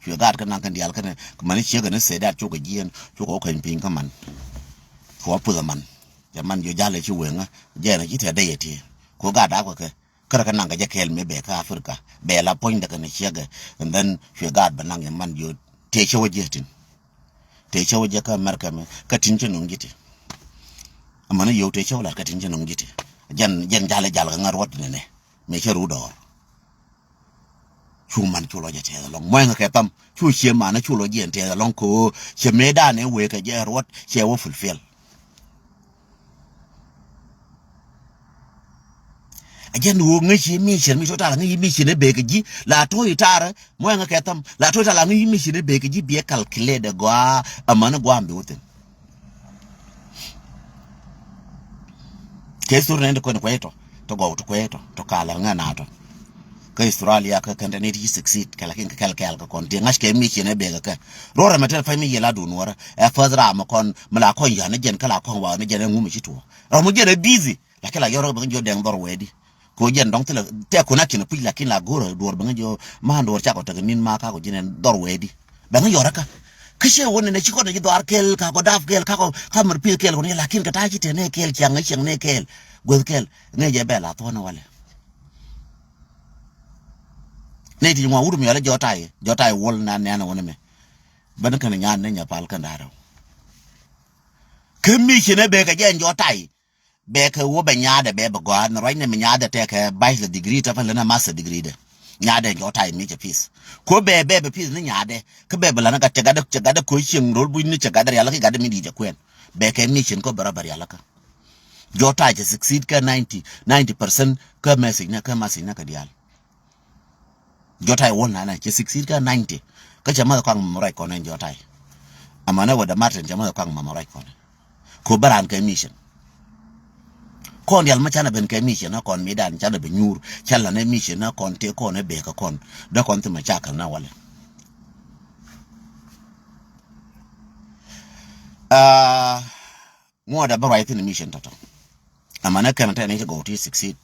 Cuɛ gaat kɛ naŋ kɛn diaal kɛn mani ciek ɛ ni sɛ dat cukɛ jiɛn cukɛ wä kɛny piny kä man. Cuɔ puth aman. Cɛ man jiɔ jalɛ ci weŋä jɛn ɛ ci tɛ dee yɛ ti. Ku gaat dak kɛ kɛ kärɛ kɛ naŋ kɛ jɛ kɛɛl mi bɛ kä Africa bɛ la puɔ̱nydɛ kɛ ni ciek ɛ. And then cuɛ gaat bɛ naŋ yɛ man jiɔ tëë cä wä jiɛ tin. Tëë cä wä jɛ kä America mi kä tin cä nuŋ ji̱ ti. Aman i̱ yio̱k tëë cä wä lat kä tin cä nuŋ ji̱ ti. Jɛn jɛn jalɛ jal kɛ ŋa̱r wä ti nɛnɛ. Mëë cä ru dɔɔr. Cu man cu lɔ jɛ tɛth ɛlɔŋ muɔ̱ŋ kɛ tham cu cie man cu lɔ jɛ tɛth ɛlɔŋ kɛ ɣöö cɛ mëë dan ɛ wëë kɛ jɛ ruɔt cɛ wä fulfill. A jɛn ɣöö ŋäc ci mission mi total ŋäc ci mission ɛ bek ji̱ la to̱ itar muɔ̱ŋ kɛ tham la to̱ itar ŋäc ci mission ɛ bek ji̱ biɛ calculate ɛ gɔaa. Aman ɛ gɔaa mi bi wä thin. Kɛ thur nɛn ti kɔn kuɛ tɔ ti gɔw ti kuɛ tɔ ti kalɛ ŋɛ na tɔ. Kä Australia kä kɛn te ni ti succeed kɛ lakin kɛ kɛl kɛl kɛ kɔn ti ŋa̱c kɛ mi ci nɛ bek kɛ ruɔrɛ mɛ te pay mi yɛ la dun wärä ɛ fäth ram kɔn mi la kɔn yan ni jɛn kä la kɔn wa ni jɛn ɛ ŋum ci tuɔ ram jɛn ɛ busy. Lakin la yɔrɔ bɛ ŋä jiɔ dɛŋ dhɔr wɛɛdi. Ko jɛn dɔŋ thilɛ tɛ kuna kinɛ puc lakin la go̱rɛ duɔr bɛ ŋä jiɔ man duɔr cakɔ tek nin ma ka ko jɛn ɛ dhɔr wɛɛdi. Bɛ ŋä yɔrɛ kä kä cɛ wä nɛnɛ ci kɔn ci dhɔar kɛl ka kɔ dap kɛl ka kɔ ka mɛr pi̱th kɛl kɔn lakin kɛ ta̱a̱ ci tɛn nɛ kɛl ciaŋ ciaŋ nɛ kɛl gueth kɛl ŋɛ jɛ bɛ la thuɔ̱n walɛ. Nɛ ti ŋuan wut mi yɔlɛ jɔt tay jɔt tay wol na nɛn wä nɛ mɛ. Bän kɛn nyan nɛ nyɛ pal kɛn da̱rɛ. Kä mi ci nɛ bɛ kɛ jɛ jɔt tay. Bɛ kɛ wä bɛ nyaadɛ bɛ bɛ gɔaa ni ruacnɛ mi nyaadɛ tɛkɛ bachelor degree tɛ pälɛ ni master degree dɛ. Nyaadɛ jɔk tay mi cɛ pi̱th ko bɛ bɛ bɛ pi̱th ni nyaadɛ kä bɛ bɛ lani gat cɛ gatdɛ cɛ gatdɛ ko cieŋ rol buc ni cɛ gatdɛ rial kä gatdɛ mi di̱i̱t cɛ kuɛn. Bɛ kɛ mi cin ko bɛ rɔ bɛ rial kä jɔk tay cɛ succeed kä ninety ninety percent kä message ni kä message ni kä dial. Jɔt tay wol na na cɛ succeed kä ninety. Kä cɛ math kɔaŋ mama ruac kɔn ɛn jɔt tay. Amanɛ wä dɛ Martin cɛ math kɔaŋ mama ruac kɔn. Ko bä ran kɛ mission. Kɔn dial ma canɛ ben kɛ mission na kɔn mi dan canɛ ben nyuur. Canɛ la nɛ mission na kɔn te kɔn ɛ bek kɛ kɔn dee kɔn thimɛ cakal na walɛ. Aa. Ŋuɔ̱t a bä ruac thi̱n mission tɔ̱tɔ̱. Amanɛ kɛn tɛn i̱ ti gɔw ti succeed.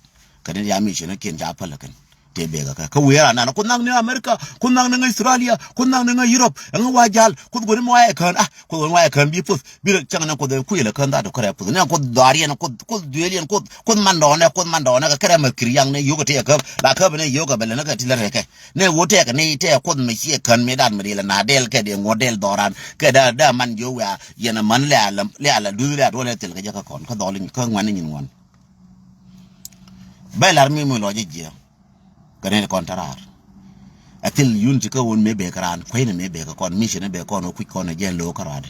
Kɛn i̱ ya mission i̱ kiɛn ca päl kɛn. Tëë bek kä kä wiee ran nan kuoth naŋ ni America kuoth naŋ ni ŋäc Australia kuoth naŋ ni ŋäc Europe ɛŋä wa jal kuoth guɔ̱n i̱ mi wa yɛ kään ah kuoth guɔ̱n wa yɛ kään bi puth bi rɛ cäŋ ni kuoth kui̱ lɛ kään that kɔ kɛ rɛ puth ni kuoth dhɔaar yɛn kuoth kuoth duëël yɛn kuoth kuoth mandɔɔnɛ kuoth mandɔɔnɛ kɛ kɛ rɛ mɛ kir yaŋ ni yio̱k ɛ ti yɛ käp la käp ni yio̱k ɛ bɛ lɛ ni kɛ ti lɛ rɛ kɛ. Nɛ wä tɛk ni tɛ kuoth mɛ ciɛ kän mi dan mi dil na del kɛ di ŋuɔt del dhɔran kɛ da da man jiö wia yɛn a man lɛ ala lɛ ala duth lɛ a duɔlɛ thil kɛ jɛ kä kɔn kä dhɔl kä ŋuan ni nyin ŋuan. Bɛ lar mi mi lɔ jɛ jiɛ kɛ ni kɔn tarar. A thil yun ti kä wun mi bɛ kɛ ran kuɛn mi bɛ kɛ kɔn mi cɛ ni bɛ kɔn wä kuc kɔn jɛ lo kä rade.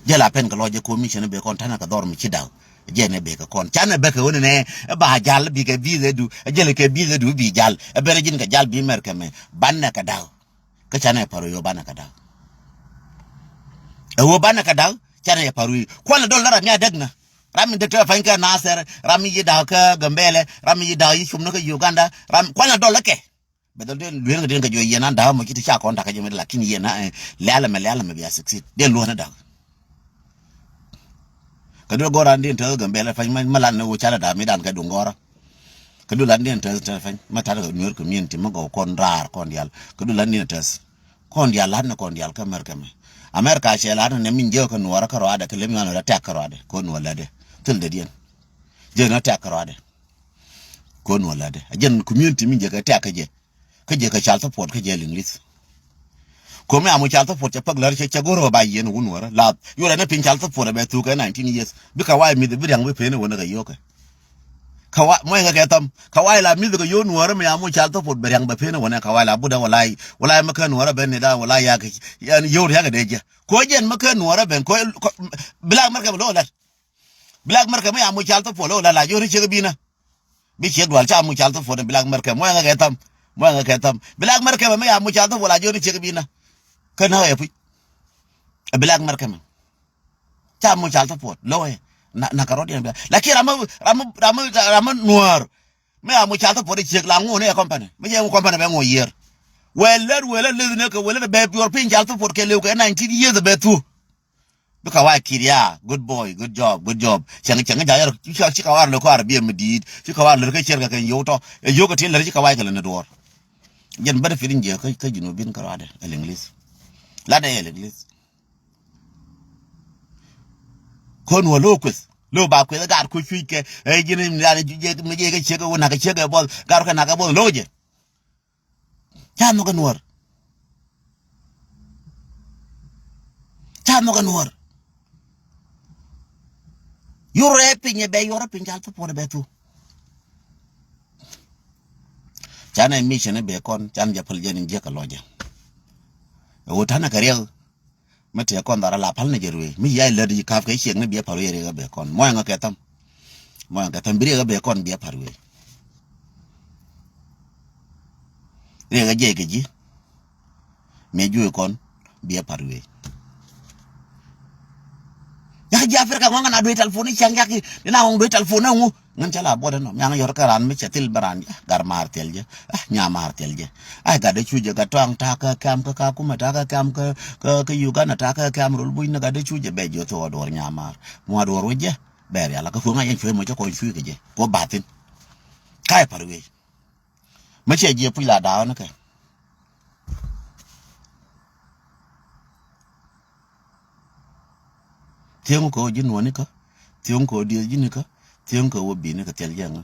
Jɛ la pen kɛ lɔ jɛ ko mi cɛ ni bɛ kɔn tanɛ kɛ dhɔr mi ci daw. Jɛn ɛ bek kɛ kɔn canɛ bek kɛ ɣöö nɛ ɛ ba jal bikɛ bi̱i̱th ɛ du ɛ jɛl kɛ bi̱i̱th ɛ du bi jal ɛ ben ɛ ji̱n kɛ jal bi mɛr kɛ mɛ banɛ kɛ da̱k. Kä canɛ pa̱r ɣöö banɛ kɛ da̱k. Ɛ ɣöö banɛ kɛ da̱k canɛ pa̱r ɣöö kualɛ dɔl ram mi a däk nä. Ram mi däk te pa̱ny kä Nasɛr ram mi yi da̱k kä Gambɛlɛ ram mi yi da̱k yi cum ni kä Uganda ram kualɛ dɔl kɛ. Bɛ dhɔl den lueer kɛ den kɛ juɔc yɛn an da̱a̱k mɔ ci ti ca kɔn da̱k kɛ jɛ mɛ lakin yɛn an lɛ̈ɛ̈l ɛmɛ lɛ̈ɛ̈l ɛmɛ bia succeed den luɔ̱n ɛ da̱k. Kɛ duel gɔr an den tɛth Gambɛlɛ pa̱ny mɛ lan ni wä cal ɛ da̱a̱k mi dan kɛ duŋ gɔrä. Kɛ duel an den tɛth tɛth pa̱ny mɛ ta̱t kɛ Nuer community mɛ gɔw kɔn raar kɔn dial kɛ duel an den tɛth kɔn dial lat ni kɔn dial kä America mɛ. America cɛ lat ni min jiäk kɛ nuɔrä kä rɔadɛ kɛ lemi an rɔ tɛk kä rɔadɛ kɛ nuɔr lätdɛ thil dɛ diɛn. Jiäk ni tɛk kä rɔadɛ. Kɔn wä latdɛ a jɛn community mi jɛ kɛ tɛk kä jɛ. Kä jɛ kɛ child support kä jɛ English. Komi amu child support cɛ pak lär cɛ cɛ go̱r ba yien wun wärä lath yolɛ ni piny child support a bɛ thuk kɛ nineteen years. Bikɛ wa mi̱th bi riaŋ bi pen wä ni kɛ yokɛ. Kawa-, muɔ̱c ŋa kɛ thɔm. Kawaii la music kɛ yio̱w nuɔ̱ɔ̱rä mi ya muc child support bɛ riaŋ bɛ pen ɛ wänɛ kawaii la but ɛ wä la, wä la mɛ kä nuɔ̱ɔ̱rä ben ni da wä la ya kɛ, yɛn yio̱w riaŋ kɛ dee jɛ. Ko̱ jɛn mɛ kä nuɔ̱ɔ̱rä ben ko̱, ko̱, Black America bɛ lo̱ lat. Black America mɛ ya muc child support lo̱ lat la ji̱ ɣän ciek binä. Bi ciek dual ca muc child support ni Black America muɔ̱c ŋa kɛ thɔm. Muɔ̱c ŋa kɛ thɔm. Black America mɛ ya muc child support la ji̱ ɣän ciek binä. Kä näk ɛ puc. Black America mɛ. Ca muc child support lo̱ ɛ. Na, na kɛ rɔ̱diɛn bia. Lakin ram mi, ram mi, ram mi, ram mi nuäär. Mi a muc child support ciek la ŋu ni ɛ company. Mi jɛ ŋu company bɛ ŋu yier. Wee lät, wee lät lith ni kɛ, wee lät bɛ piɔr piny child support kɛ liw kɛ nineteen years bɛ thu. Bi kawaii kir ya, good boy, good job, good job. Cɛŋ, cɛŋ ja̱ yɛr, ci, ci kawaii lät kɔ Arabia mi di̱i̱t. Ci kawaii lät kɛ cier kɛ kɛ yio̱w tɔ. Ɛ yio̱w kɛ ti lät ci kawaii kɛ lät ni duɔ̱ɔ̱r. Jɛn benefit in jiɛ kä, kä Junubin kɛ ruacdɛ, ɛ Liŋlis. Latdɛ ɛ Liŋlis. Kɔn wä lo̱o̱ kueth. Lo̱o̱ ba kueth ɛ gaat kuec cuc kɛ. Ɛ ji̱n in dan ji̱, ji̱, mi ji̱ kɛ ciek kɛ wä nak kɛ ciek kɛ buɔth. Gaat kɛ nak kɛ buɔth lo̱o̱ jɛ. Ca nhɔk kɛ nuɔ̱ɔ̱r. Ca nhɔk kɛ nuɔ̱ɔ̱r. Yur rɛ piny ɛ bɛ yur rɛ piny cal support ɛ bɛ thu. Canɛ mission ɛ bɛ kɔn, can jɛ päl jɛ ni jiäk kɛ lɔcɛ. Ɛ wä tanɛ kɛ riɛk. Mi tëë kɔn dhɔra la päl ni jɛ ruëë. Mi yai lät yi ka̱p kɛ ciek ni biɛ pa̱r ruëë riɛk ɛ bɛ kɔn. Muɔ̱c ŋa kɛ thäm. Muɔ̱c ŋa kɛ thäm bi riɛk ɛ bɛ kɔn biɛ pa̱r ruëë. Riɛk ɛ jiɛc kɛ ji̱. Mëë juëë kɔn biɛ pa̱r ruëë. Yak ji̱ Africa ŋuaŋ na duec telephone i̱ ciaŋ yak i̱. Dina ŋuaŋ duec telephone i̱ ŋu. Ŋän cä la buɔt ɛnɔ miaŋ yɔr kä raan mi cɛ thil bä raan. Ah, gar maar thil jɛ. Ah, nya maar thil jɛ. Ah, gat dee cu jɛ gat tɔaŋ ta̱a̱ kä kɛ̈m kä Kakuma ta̱a̱ kä kɛ̈m kä, kä, kä Uganda ta̱a̱ kä kɛ̈m rol buc ni gat dee cu jɛ bɛ jiɔ thok a duɔr nya maar. Mua duɔr wä jɛ. Bɛ rial kä kueŋ a yɛn cuɛ mɔ cä kɔn cuɛ kɛ jɛ. Kuɔ bathin. Ka̱ yɛ pa̱r wee. Mä cɛ jiɛ puc la da̱a̱ ni kɛ. Thiäŋ kɛ wä ji̱ nuɔ̱ɔ̱nikä, thiäŋ kɛ wä dieth ji̱nikä, thiäŋ kɛ wä bi̱i̱nikä thil jɛ ŋä.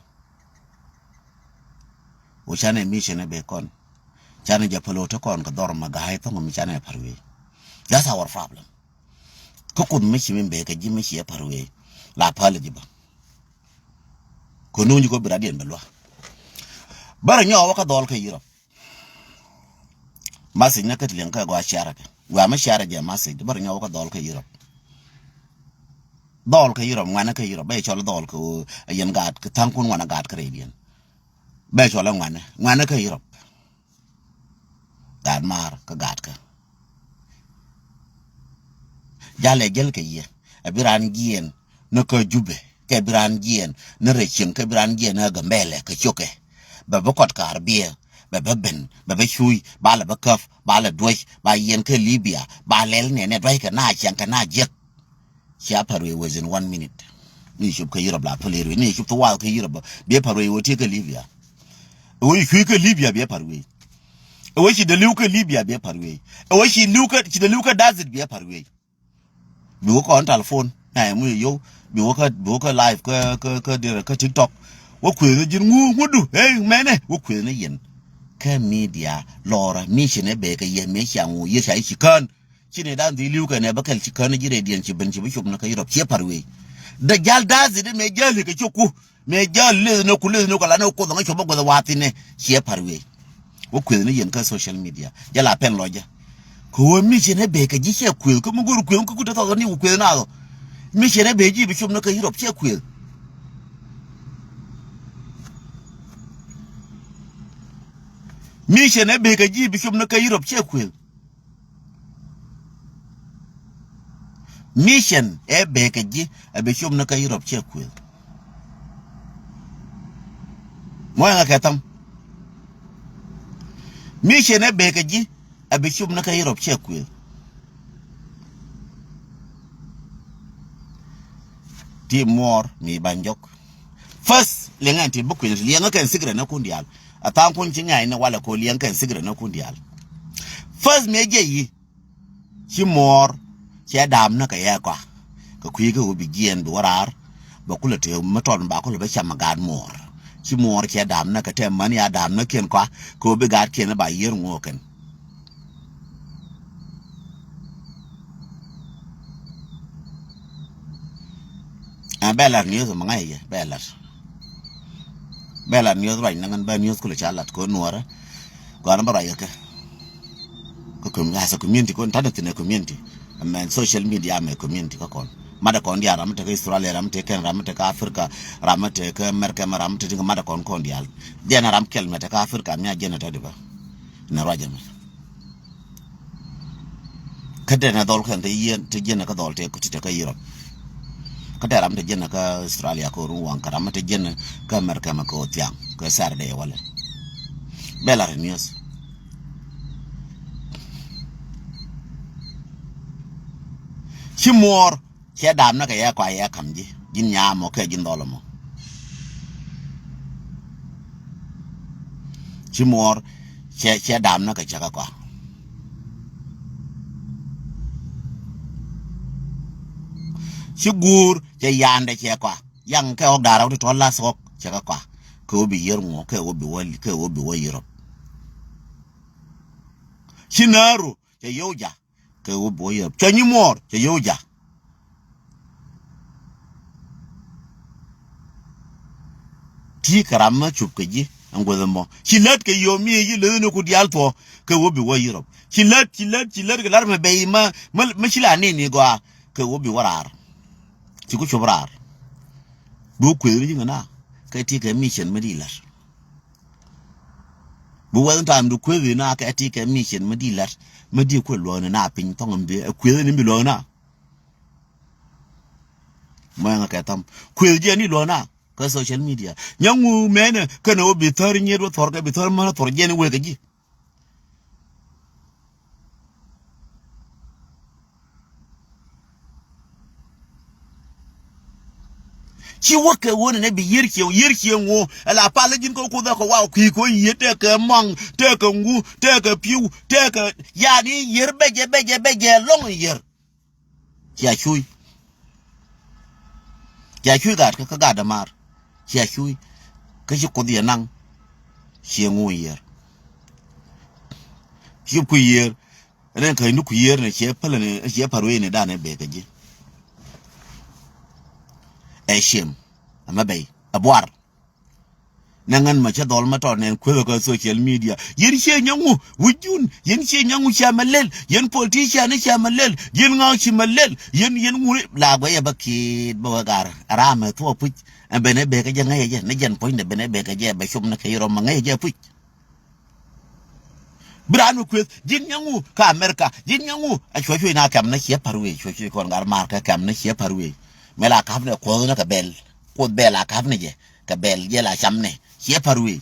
Wä canɛ mission ɛ bɛ kɔn. Canɛ jɛ päl wä te kɔn kɛ dhɔr ma ga̱a̱c thɔŋ mi canɛ pa̱r wee. That's our problem. Kä kuth mi ci mi bɛ kɛ ji̱ mi ci ɛ pa̱r wee. La päl ji̱ bä. Kɛ nuny kɔ bi radiɛn bɛ lua̱. Bärɛ nyɔk wä kä dhɔl kä Europe. Message ni kä ti liɛŋ kä gɔaa share kɛ. Wia mi share jɛ message bärɛ nyɔk wä kä dhɔl kä Europe. Dhɔl kä Europe, ŋuanɛ kä Europe bɛ cɔl dhɔl kä ɣöö a yɛn gaat kä tha̱a̱ŋkun ŋuanɛ gaat kä rɛydiɛn. Bɛ cɔl ɛ ŋuanɛ, ŋuanɛ kä Europe. Gaat maar kä gaatkä. Jalɛ jäl kɛ yɛ. Ɛ bi raan jiɛɛn ni kä Jubɛ kɛ bi raan jiɛɛn ni rɛy cieŋ kɛ bi raan jiɛɛn ni Gambɛlɛ kɛ ciokɛ. Bɛ bi kɔt kaar biɛ bɛ bä ben bɛ bä cuuc ba lɛ bä käp ba lɛ duäc ba yɛn kä Libya ba lɛl nɛnɛ duackɛ na ciaŋ kɛ na jiäk. Cia pa̱r wee within one minute. Ni cop kä Europe la päl ɛ ruëë ni cop thok wath kä Europe bä biɛ pa̱r wee wä tiek kä Libya. Ɛ wä ci cuec kä Libya biɛ pa̱r wee. Ɛ wä ci dee li̱w kä Libya biɛ pa̱r wee. Ɛ wä ci li̱w kä ci dee li̱w kä desert biɛ pa̱r wee. Bi wä kɔn telephone na yɛ mu yɛ yow bi wä kä bi wä kä live kä kä kä dirɛ kä TikTok. Wä kuëth ni ji̱n ŋu ŋudu ey mɛnɛ wä kuëth ni yɛn. Kä media lɔrä mission ɛ bɛ kɛ yɛ mëë cia ŋu yɛ ca i̱ ci kään. Ci ni dan dhil li̱w kɛnɛ bä kɛl ci kään ji̱ rɛydiɛn ci ben ci bi cop ni kä Europe ciɛ pa̱r wee. Dee jal da̱a̱th i̱di mëë jäl i̱ kɛ cioku mëë jäl lith ni ku lith ni ku la ni ku kuoth ŋä cop bä guäth wath thi̱n ɛ ciɛ pa̱r wee. Wä kuëth ni yɛn kä social media jɛ la pɛn lɔcä. Kɛ wä mi cɛ ni bee kɛ ji̱ ciɛ kuëth kä mi go̱r kuëth kä ku te thɔk ni ku kuëth nath ɔ. Mi cɛ ni bee ji̱ bi cop ni kä Europe ciɛ kuëth. Mi cɛ ni bee kɛ ji̱ bi cop ni kä Europe ciɛ kuëth. Mission ɛ bee kɛ ji̱ ɛ bi cop ni kä Europe ciɛ kuëth. Muɔ̱ɔ̱ŋɛ kɛ thäm. Mission ɛ bee kɛ ji̱ ɛ bi cop ni kä Europe ciɛ kuëth. Ti muɔɔr mi ba̱ny jɔk. First liɛŋɛ ti bi kui̱n liɛŋɛ kɛn secret ni kun diaal. A tha̱a̱ŋ kun ci ŋa̱c ni walɛ ko liɛŋ kɛn secret ni kun diaal. First mi ɛ jiɛ yi. Ci muɔɔr cɛ da̱a̱m ni kɛ yɛ kɔa. Kɛ kui̱ kɛ ɣöö bi jiɛɛn bi wä raar. Bɛ kulɛ te mi tɔt mi ba kulɛ bä cam mi gaat muɔɔr. Ci muɔɔr cɛ da̱a̱m ni kɛ tɛm män ya da̱a̱m ni kiɛn kɔa kɛ ɣöö bi gaat kiɛn ba yiër ŋuɔɔkɛn. Ɛn bɛ lat ni yeth mi ŋa̱c yɛ bɛ lat. Bɛ la news ruac ni ŋän bɛ news kulɛ ca lat kɛ nuɔrɛ. Gɔaa ni bä ruac kɛ kɛ. Kɛ com-, as a community kɔn ta̱t thi̱n ɛ community. Mɛn social media mɛ community kä kɔn. Madɛ kɔn diaal ram mi te kä Australia, ram mi te kä Canada, ram mi te kä Africa, ram mi te kä America, ram mi te kä madɛ kɔn kɔn diaal. Jɛn ram kɛl mɛ te kä Africa mi a jɛn ɛ te di bä. Ni ruac ɛmɛ. Kä dɛn ɛ dhɔl kɛn te yien te jiɛn kä dhɔl te kuti te kä Europe. Kä dɛn ram te jiɛn kä Australia kä run waŋ kä ram te jiɛn kä America mɛ kä thiaŋ kä Saturday walɛ. Bɛ la rɛ news. Ci muɔɔr cɛ dam nä kɛ yɛ kɔa yɛ kam ji̱ ji̱n nyaam mɔ kɛ ji̱n dhɔl mɔ. Ci muɔɔr cɛ cɛ dam nä kɛ cɛ kɛ kɔa. Ci guur cɛ yandɛ cɛ kɔa yaŋ kɛ ɣɔk da̱rä wä ti tɔ̱ lath ɣɔk cɛ kɛ kɔa. Kɛ wä bi yier ŋuɔ kɛ wä bi wä kɛ wä bi wä Europe. Ci nääru cɛ yio̱w ja̱. Kɛ wä bi wä Europe cɛ nyi muɔɔr cɛ yio̱w ja̱. Ti kɛ ram mä cup kɛ ji̱ ɛn guäth ɛmɔ ci lät kɛ yio̱w mi yi leth ni ku diaal thuɔ kɛ wä bi wä Europe ci lät ci lät ci lät kɛ lar mɛ bɛy mä mä ci la ni ni gɔaa kɛ wä bi wä raar. Ci ku cup raar. Bi wä kueth ni ji̱ ŋɛ na kɛ ti kɛ mission mä di lar. Bi wɛth in ta̱a̱m di kueth in a kɛ ti kɛ mission mi di lat mi di kueth luɔ̱ɔ̱n in a piny thɔŋ in bi kueth in bi luɔ̱ɔ̱n a. Mɛ ŋa kɛ tham kueth jiɛn di luɔ̱ɔ̱n a kɛ social media nyaŋu mɛnɛ kɛnɛ wä bi thär nyiet wä thɔr kɛ bi thär mänä thɔr jiɛn wek kɛ ji̱. Ci wä kɛ wä nɛ bi yier cieŋ yier cieŋ wä ala pal ji̱n kɛ kuth kɛ wa kui̱ kɛ yier tɛ kɛ mɔŋ tɛ kɛ ŋu tɛ kɛ piu tɛ kɛ yani yier bɛjɛ bɛjɛ bɛjɛ lɔŋ yier. Cia cuy. Cia cuy gat kä kä gat dämaar. Cia cuy kä ci kuth yɛ naŋ. Cieŋ wä yier. Ci kui̱ yier. Ɛn ɛn käny ni ku yiër ni ciɛ päl ni ciɛ pa̱r wee ni dan ɛ bek kä ji̱. Ɛ ciem ɛmɛ bɛy ɛ buar. Nɛ ŋän mɛ cä dhɔl mɛ tɔt nɛn kueth kä social media yɛn ciɛ nyɛ ŋu wi̱c jun yɛn ciɛ nyɛ ŋu ciɛ mɛ lel yɛn politician ni ciɛ mɛ lel yɛn ŋa̱ ci mɛ lel yɛn yɛn ŋu la guɛ yɛ bä kiet bä wä gar ram mɛ thuɔ puc. Ɛn ben ɛ bek kä jɛ ŋäc ɛ jɛ ni jɛn puc ni ben ɛ bek kä jɛ bɛ cop ni kɛ yɛ rɔm mɛ ŋäc ɛ jɛ puc. Bi raan mi kueth ji̱n nyɛ ŋu kä America ji̱n nyɛ ŋu. A cuɛ cuɛ na kɛm ni ciɛ pa̱r wee cuɛ cuɛ kɔn gat maar kä kɛm ni ciɛ pa̱r wee. Mɛ la ka̱p ni kuoth ni kɛ bɛl kuoth bɛl a ka̱p ni jɛ kɛ bɛl jɛ la cam ni ciɛ pa̱r wee.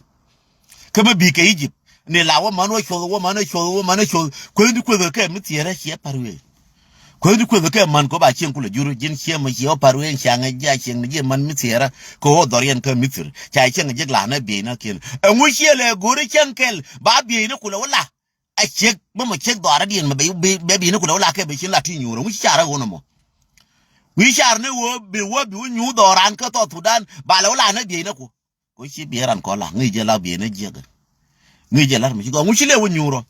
Kä mi bi kɛ Egypt ni la wä man wä cuoth wä man wä cuoth wä man wä cuoth kueth ni kueth kɛ mi thiɛrɛ ciɛ pa̱r wee. Kueth ni kueth kɛ man kɔ ba cieŋ kulɛ jur ji̱n ciɛ mɛ ciɛ wä pa̱r wee ciaŋ jɛ a cieŋ ni ji̱ man mi thiɛrɛ kɛ wä dhɔr yɛn kä Mithir ca cieŋ ji̱ la nä biey nä kiɛn. Ɛŋu ciɛ lɛ go̱ri cieŋ kɛl ba biey ni kulɛ wä la. A ciek bä mɔ ciek dhɔaarä diɛn mɛ bɛ bɛ biey ni kulɛ wä la kɛ bɛ cieŋ la ti nyuur ɛŋu ci carɛ wä nɔ mɔ. Wi̱i̱ car ni wä bi wä bi wä nyuur dhɔran kä South Sudan ba lɛ wä la nä biey ni ku. Ko ci biɛ ran kɔ la ŋi̱i̱c jɛ la biɛ ni jiɛk. Ŋi̱i̱c jɛ la mi ci gɔŋ ŋu ci lɛ wä nyuur ɔ.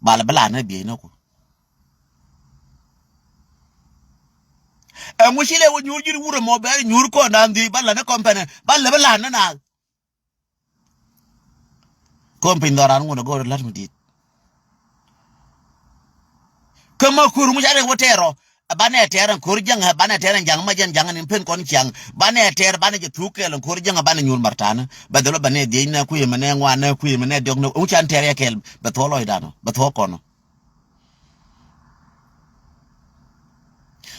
Ba lɛ bi la ni biɛ ni ku. Ɛ ŋu ci lɛ wä nyuur ji̱n wurɛ mɔ bɛ nyuur kɔn dan dhiec ba la ni company ba lɛ bi la ni naath. Kɔn piny dhɔran ŋun ɛ gɔr lat mi dit. Kä ma kur ŋu ca rɛ wä tɛɛr ɔ. Banɛ tɛɛr ɛn ko̱r jäŋ banɛ tɛɛr ɛn jaŋ ma jɛn jaŋ ni pen kɔn ciaŋ banɛ tɛɛr banɛ jɛ thuk kɛɛl ɛn ko̱r jäŋ banɛ nyuur martanä bɛ dhɔl banɛ dhiec nɛ kui̱ mɛ nɛ ŋuan nɛ kui̱ mɛ nɛ diɔk nɛ ŋu can tɛɛr yɛ kɛɛl bɛ thuɔ lɔc danɔ bɛ thuɔ kɔnɔ.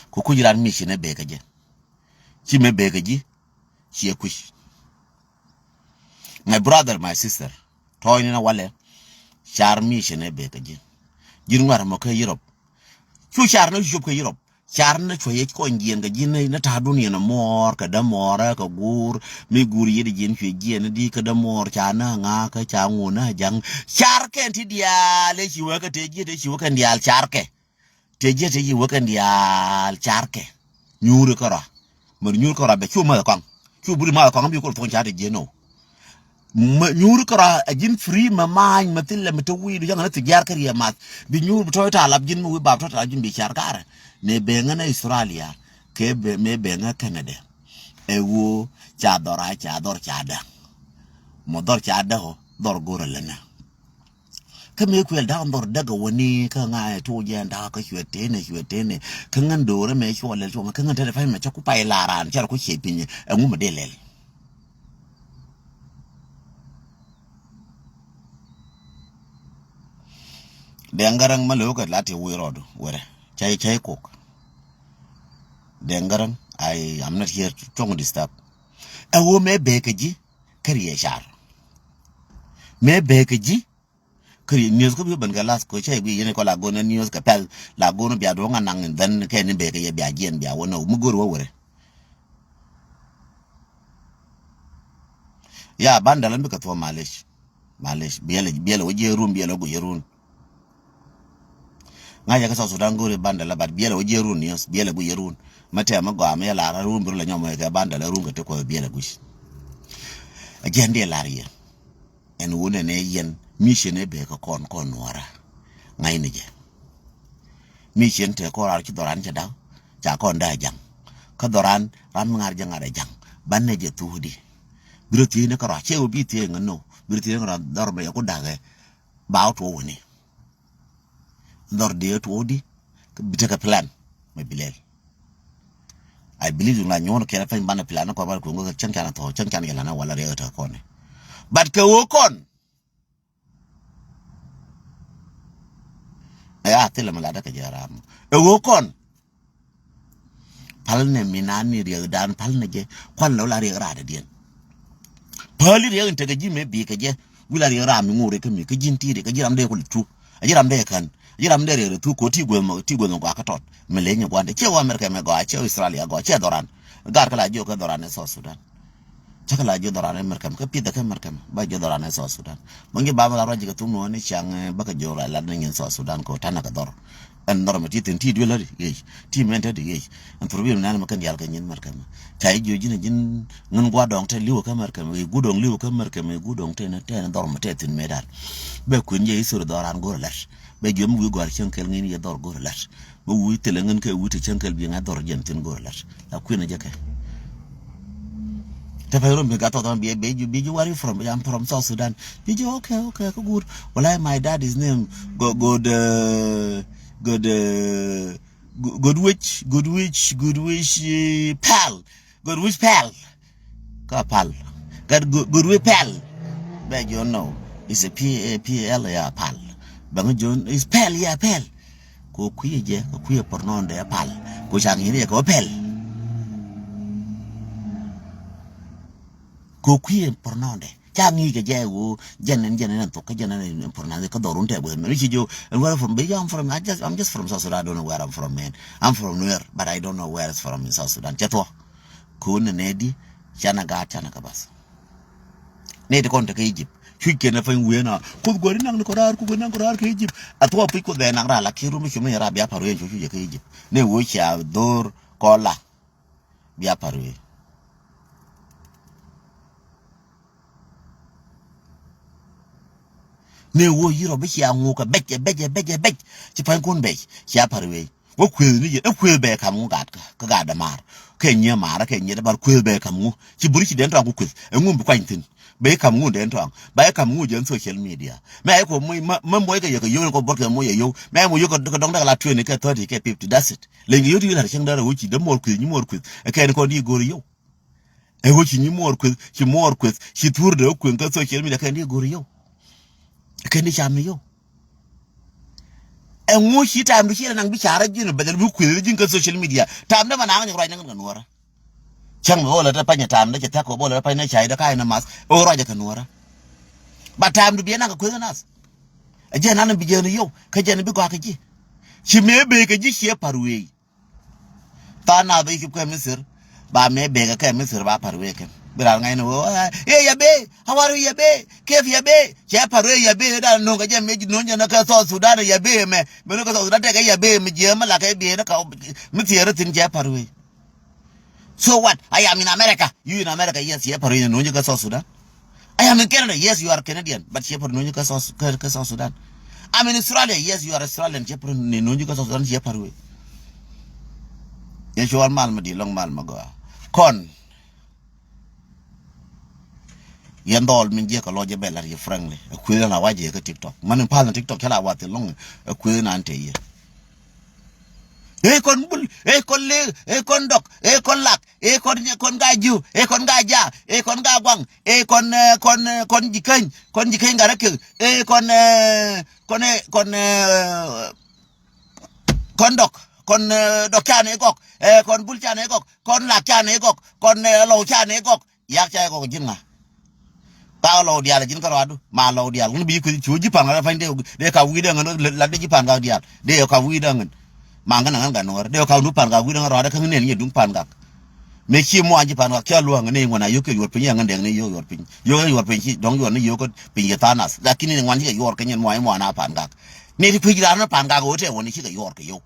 Ku kuc ran mi ci nɛ bek kä jɛ ci mɛ bek kä ji̱. Ciɛ kuc. My brother, my sister, tɔɔcni na walɛ car mi cɛ nɛ bek kä ji̱. Ji̱n ŋuɛ̈r mɔ kä Europe. Cu car ni cu cop kä Europe. Car ni cuɛ yec kɔny jiɛn kä ji̱n ni ta̱a̱dun yɛn muɔɔr kɛ dämuɔɔrä kɛ guur mi guur yet jiɛn cuɛ jiɛn di kä dämuɔɔr ca ni ŋa kä ca ŋun ni ja̱ŋ. Car kɛn ti diaal ɛ ci wee kä te jiet ɛ ci wee kɛn diaal car kɛ. Te jiɛ te yi wä kɛn diaal car kɛ. Nyuuri kärɔa. Mär nyuuri kärɔa bɛ cu mäth kɔaŋ. Cu buri mäth kɔaŋ bi kol thuɔ̱ŋ car te jiɛ nɔ. Mär nyuuri kärɔa a ji̱n free mɛ ma̱a̱ny mɛ thilɛ mɛ te wi̱i̱du jaŋ ni thi jiar kä riɛ math. Bi nyuur bi tɔ̱ ta lap ji̱n mi wi̱i̱ bap tɔ̱ ta lap ji̱n bi car karɛ. Mëë beŋä ni Australia kɛ mëë beŋä Canada. Ɛ ɣöö ca dhɔr a ca dhɔr ca däŋ. Mɔ dhɔr ca däk ɔ, dhɔr go̱rɛ länɛ. Kä mëë kuël da̱k dhɔr däk ɛ wäni kä ŋa̱ ɛ tuɔɔk jɛ ɛn da̱k kä cuɛ tënɛ, cuɛ tënɛ. Kä ŋän do̱rɛ mëë cuɔ lɛl cuɔ mɛ kä ŋän tetɛ pay mɛ cä ku pay la raan cɛ rɔ ku ciɛ piny ɛŋu mɛ dee lɛl. Dɛŋ Garaŋ ma lo̱o̱ kɛ la ti wi̱i̱ rɔɔdu wɛrɛ cä cä kok. Dɛŋ Garaŋ, I am not here to, to disturb. Ɛ ɣöö mëë bee kɛ ji̱ kä riɛ car. Mëë bee kɛ ji̱ kä riɛ news kä bi ben kɛ lath ko cä bi yɛn kɔ la go̱n news kɛ pɛl la go̱n bia duɔ̱ŋ a naŋ in dhɛn kɛ ni bee kɛ yɛ bia jiɛn bia wä nɔ mi go̱r wä wɛrɛ. Ya bandal mi kɛ thuɔ malish. Malish biɛlɛ biɛlɛ wä jiɛ run biɛlɛ wä guiɛ run. Ŋa̱cä kä South Sudan go̱ri bandal la bat biɛlɛ wä jiɛ run niɔs biɛlɛ guiɛ run. Mɛ tɛm mi gɔaa mi yɛ lar run bi ru la nyɔmɔ kɛ bandal la run kɛ ti kuɔth biɛlɛ guic. A jiɛn diɛ lar yɛ. Ɛn wun ɛn ɛ yɛn mi cien ɛ bee kä kɔn kɔn nuɔra. Ŋa̱cni jɛ. Mi cien te kɔn rar ci dhɔran cɛ da̱k ca kɔn da̱k ja̱ŋ. Kä dhɔran ram mi ŋa̱r jɛ ŋa̱r ɛ ja̱ŋ. Banɛ jɛ thuuth di. Bi rɔ thiecni kärɔa cɛ wä bi thiec ŋä no bi rɔ thiecni kärɔa dhɔr mɛ yɛ ku da̱kɛ. Ba wä tuɔɔk wuni. Dhɔr dee tuɔɔk di bi tekɛ plan mɛ bi lɛl. I believe in la nyuɔn kɛn pɛny banɛ plan kɔn ba kuŋ cɛn can thɔ cɛn can yɛ lanɛ wala riɛk tɛ kɔn. But kɛ wä kɔn. Ɛ a thilɛ mi latdä kɛ jɛ ram ɛ ɣöö kɔn. Päl nɛ mi naan ni riɛkdan päl nɛ jɛ kuan lɛ wä la riɛk raadädiɛn. Päli riɛk in tekɛ ji̱ mëë bi̱i̱ kɛ jɛ wi̱i̱ la riɛk ram mi ŋo̱o̱ri kä mi kä ji̱n ti̱i̱ri kä ji̱ ram dee kul cu. A ji̱ ram dee kän a ji̱ ram dee riɛk rɛ thuk ko̱ ti gueth mɔ ti gueth mɔ gɔaa kä tɔt. Mi leny guandɛ ciɛ wä America mɛ gɔaa ciɛ Australia gɔaa ciɛ dhɔran. Gaat kä la jiök kä dhɔran ɛ South Sudan. Cä kɛ la jiök dhɔran ɛ America mɛ kä pithɛ kä America mɛ ba jiök dhɔran ɛ South Sudan. Bä ŋi̱ ba mɛ la ruac ji̱ kɛ thum nuɔ̱ɔ̱ni ciaŋ bä kɛ jiök la lat ni nyin South Sudan kɛ wä tanɛ kɛ dhɔr. Ɛn dhɔr mɛ ti thi̱n ti duel ɣäri ɣec ti mɛn te di ɣec. Ɛn thurbiɛn nɛn mɛ kɛn dial kɛ nyin America mɛ ca jiök ji̱n ji̱n ŋän gua̱dɔŋ te li̱wä kä America mɛ ɣec gua̱dɔŋ li̱wä kä America mɛ ɣec gua̱dɔŋ te ni te ni dhɔr mɛ te thi̱n mëë dan. Bɛ kuën jɛ history dhɔran go̱r lɛt. Bɛ jiöm wi̱i̱ gɔ̱a̱r cieŋ kɛl ŋi̱n yɛ dhɔr go̱r lät. Bɛ wi̱i̱ thilɛ ŋi̱n kɛ wi̱i̱ ti cieŋ kɛl bi ŋa̱ dhɔr jiɛn thi̱n go̱r lät. La kui̱n jɛ kɛ. Te pɛc rom bi gat thɔth bi bi bi bi where you from? I'm from South Sudan. Bi ji okay okay kä guur. Walai my dad is name God God uh, God uh, God which God which God which uh, pal. Got which pal? Ka pal. Got good, good which pal? Bɛ John no. It's a P A P L ya pal. Bɛ ŋa John is pal ya pal. Ko kuiɛ jɛ ko kuiɛ por nɔn dɛ pal. Ko chang yini ko pal. Ko kuiɛ por nɔn dɛ. Ca ŋi̱i̱c kɛ jɛ wo jɛn ɛn jɛn ɛn thok kä jɛn ɛn ɛn pronounce kä dhɔrun tɛ wee mɛ mi ci jo. And where I'm from? Bɛ I'm from, I just, I'm just from South Sudan. I don't know where I'm from, man. I'm from Nuer, but I don't know where it's from in South Sudan. Cɛ thuɔ. Kun ni nɛ di canɛ gaat canɛ kä bath. Nɛ ti kɔn te kä Egypt. Cuc kɛn ɛ pany wee na kuth guari naŋ ni kɔ raar ku guari naŋ kɔ raar kä Egypt. A thuɔ puc kuth bɛ naŋ raar la ki rum mi cum ni raar bia par wee cuc cuc kä Egypt. Nɛ wo cia dhor kɔ la. Bia par wee. Ni wo yiro bi cia ŋu kɛ bec ɛ bec ɛ bec ɛ bec. Ci pa̱ny kun bec cia par wee. Wä kueth ni jɛ ɛ kueth bɛ kam ŋu gat kä gat dɛ mar. Kɛ nyɛ mar kɛ nyɛ dɛ bar kueth bɛ kam ŋu. Ci buri ci den tɔŋ ku kueth ɛ ŋu bi kuany thin. Bɛ kam ŋu den tɔŋ ba ɛ kam ŋu jɛn social media. Mɛ ɛ ko mɛ mɛ mɔy kɛ yɛ kɛ yow ni ko bɔt kɛ mɔy ɛ yow mɛ ɛ mɔy yow kɛ dɔŋ dɛ kɛ la twenty kɛ thirty kɛ fifty, that's it. Leny kɛ yow ti wi̱i̱ lar cieŋ däär ɛ wä ci dee muɔɔr kueth nyi muɔɔr kueth ɛ kɛn kɔn di go̱o̱r yow. Ɛ ɣöö ci nyi muɔɔr kueth ci muɔɔr kueth ci thuur dee wä kueth kä social media kɛn di go̱o̱r yow. Kɛn di cam ni yow. Ɛŋu ci ta̱a̱m di ci rɛ naŋ bi ca̱rä ji̱n bɛdɛl bi kueth ji̱n kä social media ta̱a̱m dee ma naŋ nyɔk ruac naŋ kɛ nuɔ̱ɔ̱rä. Cäŋ mi ɣöö lɛ te pany ta̱a̱m dee cɛ thɛk kɛ ɣöö lɛ te pany ne ca idä ka inɛ math ɣöö ruac kɛ nuɔ̱ɔ̱rä. Ba ta̱a̱m di biɛ naŋ kɛ kueth nath. Ɛ jɛn an bi jiɛn yow kä jɛn bi gɔaa kɛ ji̱. Ci mëë bëë kɛ ji̱ ciɛ pa̱r wëë. Tha̱a̱ŋ nath bä Egypt kɛ Misir ba mëë bëë kɛ kɛ Misir ba pa̱r wëë kɛn bi ral ŋa̱cni wëë ɛ ya bëë. How are you ya bëë? Kef ya bëë? Cɛ pa̱r wëë ya bëë dan no̱o̱ŋ kɛ jɛ mëë no̱o̱ŋ jɛ ni kɛ South Sudan ya bëë mɛ mëë no̱o̱ŋ kɛ South Sudan tekɛ ya bëë mi jiɛ mi la kɛ bëë ni kɛ mi thiɛɛr thi̱n cɛ pa̱r wëë. So what? I am in America. You in America? Yes, cɛ pa̱r wëë ni no̱o̱ŋ jɛ kɛ South Sudan. I am in Canada. Yes, you are Canadian, but cɛ pa̱r no̱o̱ŋ jɛ kɛ South, kɛ, kɛ South Sudan. I'm in Australia. Yes, you are Australian. Cɛ pa̱r ni no̱o̱ŋ jɛ kɛ South Sudan, cɛ pa̱r wëë. Yɛ cuɔl mal mi di lɔŋ mal mi gɔaa. Kɔn. Yɛn dhɔɔl min jiɛk kɛ lɔc jɛ bɛ lat yɛ frankly. Ɛ kuëë na wa jɛ kä TikTok. Mani pal na TikTok cɛ la wa thil lɔŋ. Ɛ kuëë na an te yɛ. Ɛ kɔn bul, ɛ kɔn lek, ɛ kɔn dɔk, ɛ kɔn lak, ɛ kɔn, kɔn ga jiu, ɛ kɔn ga ja, ɛ kɔn ga guaŋ, ɛ kɔn, ɛ kɔn, ɛ kɔn jikäny, kɔn jikäny gat rɛ kek, ɛ kɔn, ɛ kɔn, ɛ kɔn, ɛ kɔn dɔk, kɔn, ɛ dɔk ca nɛ gɔk, ɛ kɔn bul ca nɛ gɔk, kɔn lak ca nɛ gɔk, kɔn, ɛ lɔw ca nɛ gɔk. Yak ca yɛ kɔk ji̱n ŋa. Ka lɔw diaal ji̱n kä rɔadu ma lɔw diaal ŋun bi ji̱ kui̱ cu ji̱ pa̱n ŋa rɛ pa̱ny dee ka wi̱i̱ dee ŋän. Lat dee ji̱ pa̱n ka diaal dee ka wi̱i̱ dee ŋän. Ma ŋän ŋän ka nuɔ̱ɔ̱r dee ka wi̱i̱ pa̱n ka wi̱i̱ dee ŋän rɔadu kä ŋän nɛn yɛ duŋ pa̱n gak. Mëë ci muɔ̱ɔ̱n ji̱ pa̱n gak cä luäŋ ni ŋuan a yök kɛ yuɔr piny yɛ ŋän dɛŋ ni yök yuɔr piny yök yuɔr piny ci dɔ̱ŋ yuɔr ni yök piny yɛ tha̱a̱ŋ nath. Lakin ni ŋuan ci kɛ yuɔr kɛ nyɛn muɔ̱ɔ̱n muɔ̱ɔ̱n a pa̱n gak. Ni ti kui̱ ji̱ raan ni pa̱n gak ɣöö tɛ wä ni ci kɛ yuɔr kɛ yök.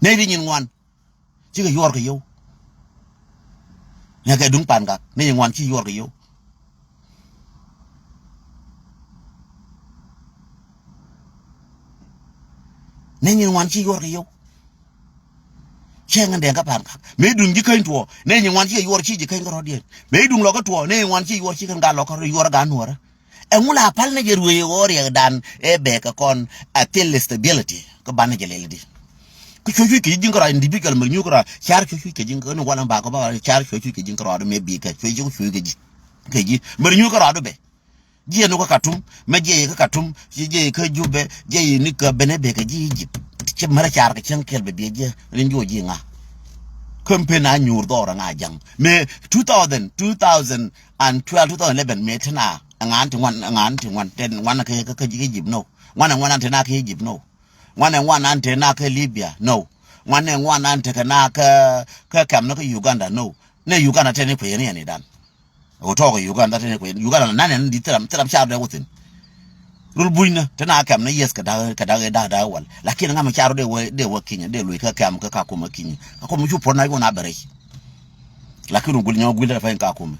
Nɛy ti nyin ŋuan cikɛ yuɔr kɛ yio̱w. Nɛ kɛ duŋ pa̱n gak nɛy nyin ŋuan ci yuɔr kɛ yio̱w. Nɛy nyin ŋuan ci yuɔr kɛ yio̱w. Cɛ ŋän dɛŋ kä pa̱n gak mëë duŋ ji̱ käny tuɔɔ nɛy nyin ŋuan cikɛ yuɔr ci ji̱ käny kä rɔ̱diɛn. Mëë duŋ lɔkä tuɔɔ nɛy nyin ŋuan ci yuɔr ci kɛn gal lɔkä yuɔr ɛ gal nuɔrä. Ɛŋu la pal ni jɛ ruëë ɣöö riɛkdan ɛ bɛɛkɛ kɔn a thil stability kä banɛ jɛ lɛl di. Kä cuɛ cuc kɛ ji̱ ji̱n kärɔa individual mɛr nyuuk kärɔa car cuɛ cuc kɛ ji̱n kä ni walɛ bakɔ ba car cuɛ cuc kɛ ji̱n kärɔa dɔ mɛ bi kɛ cuɛ cuc kɛ ji̱ kɛ ji̱ mɛr nyuuk kärɔa dɔ bɛ. Jiɛ ni kä Katum mɛ jiɛ kä Katum jiɛ kä Jubɛ jiɛ ni kä benɛ bɛ kɛ ji̱ Egypt. Cɛ mɛrɛ car kɛ cäŋ kɛl bɛ biɛ jiɛ ni juɔ ji̱ ŋa. Kä pen a nyuur dhɔr ŋa jaŋ mɛ two thousand, two thousand and twelve, two thousand eleven mɛ tena. Ŋan ti ŋuan, ŋan ti ŋuan, te ŋuan kɛ, kɛ, kɛ Egypt no. Ŋuan ŋuan an te na kɛ Egypt no. Ŋuan ŋuan an te na kɛ Libya no. Ŋuan ŋuan an te kɛ na kɛ, kɛ kɛm ni kɛ Uganda no. Ne Uganda te ni kuɛ ni ɛn idan. Wä tɔɔk Uganda te ni kuɛ Uganda na nɛn di thiram, thiram car dɛ wä thin. Rul buny na te na kɛm ni yes kɛ dak, kɛ dak, dak, dak wal. Lakin ŋa mi car dɛ wä, dɛ wä Kenya, dɛ lui kɛ kɛm kɛ Kakuma Kenya. Kakuma cu pon na yun a bɛ rɛc. Lakin wä gul nyɔ gul dɛ fɛn Kakuma.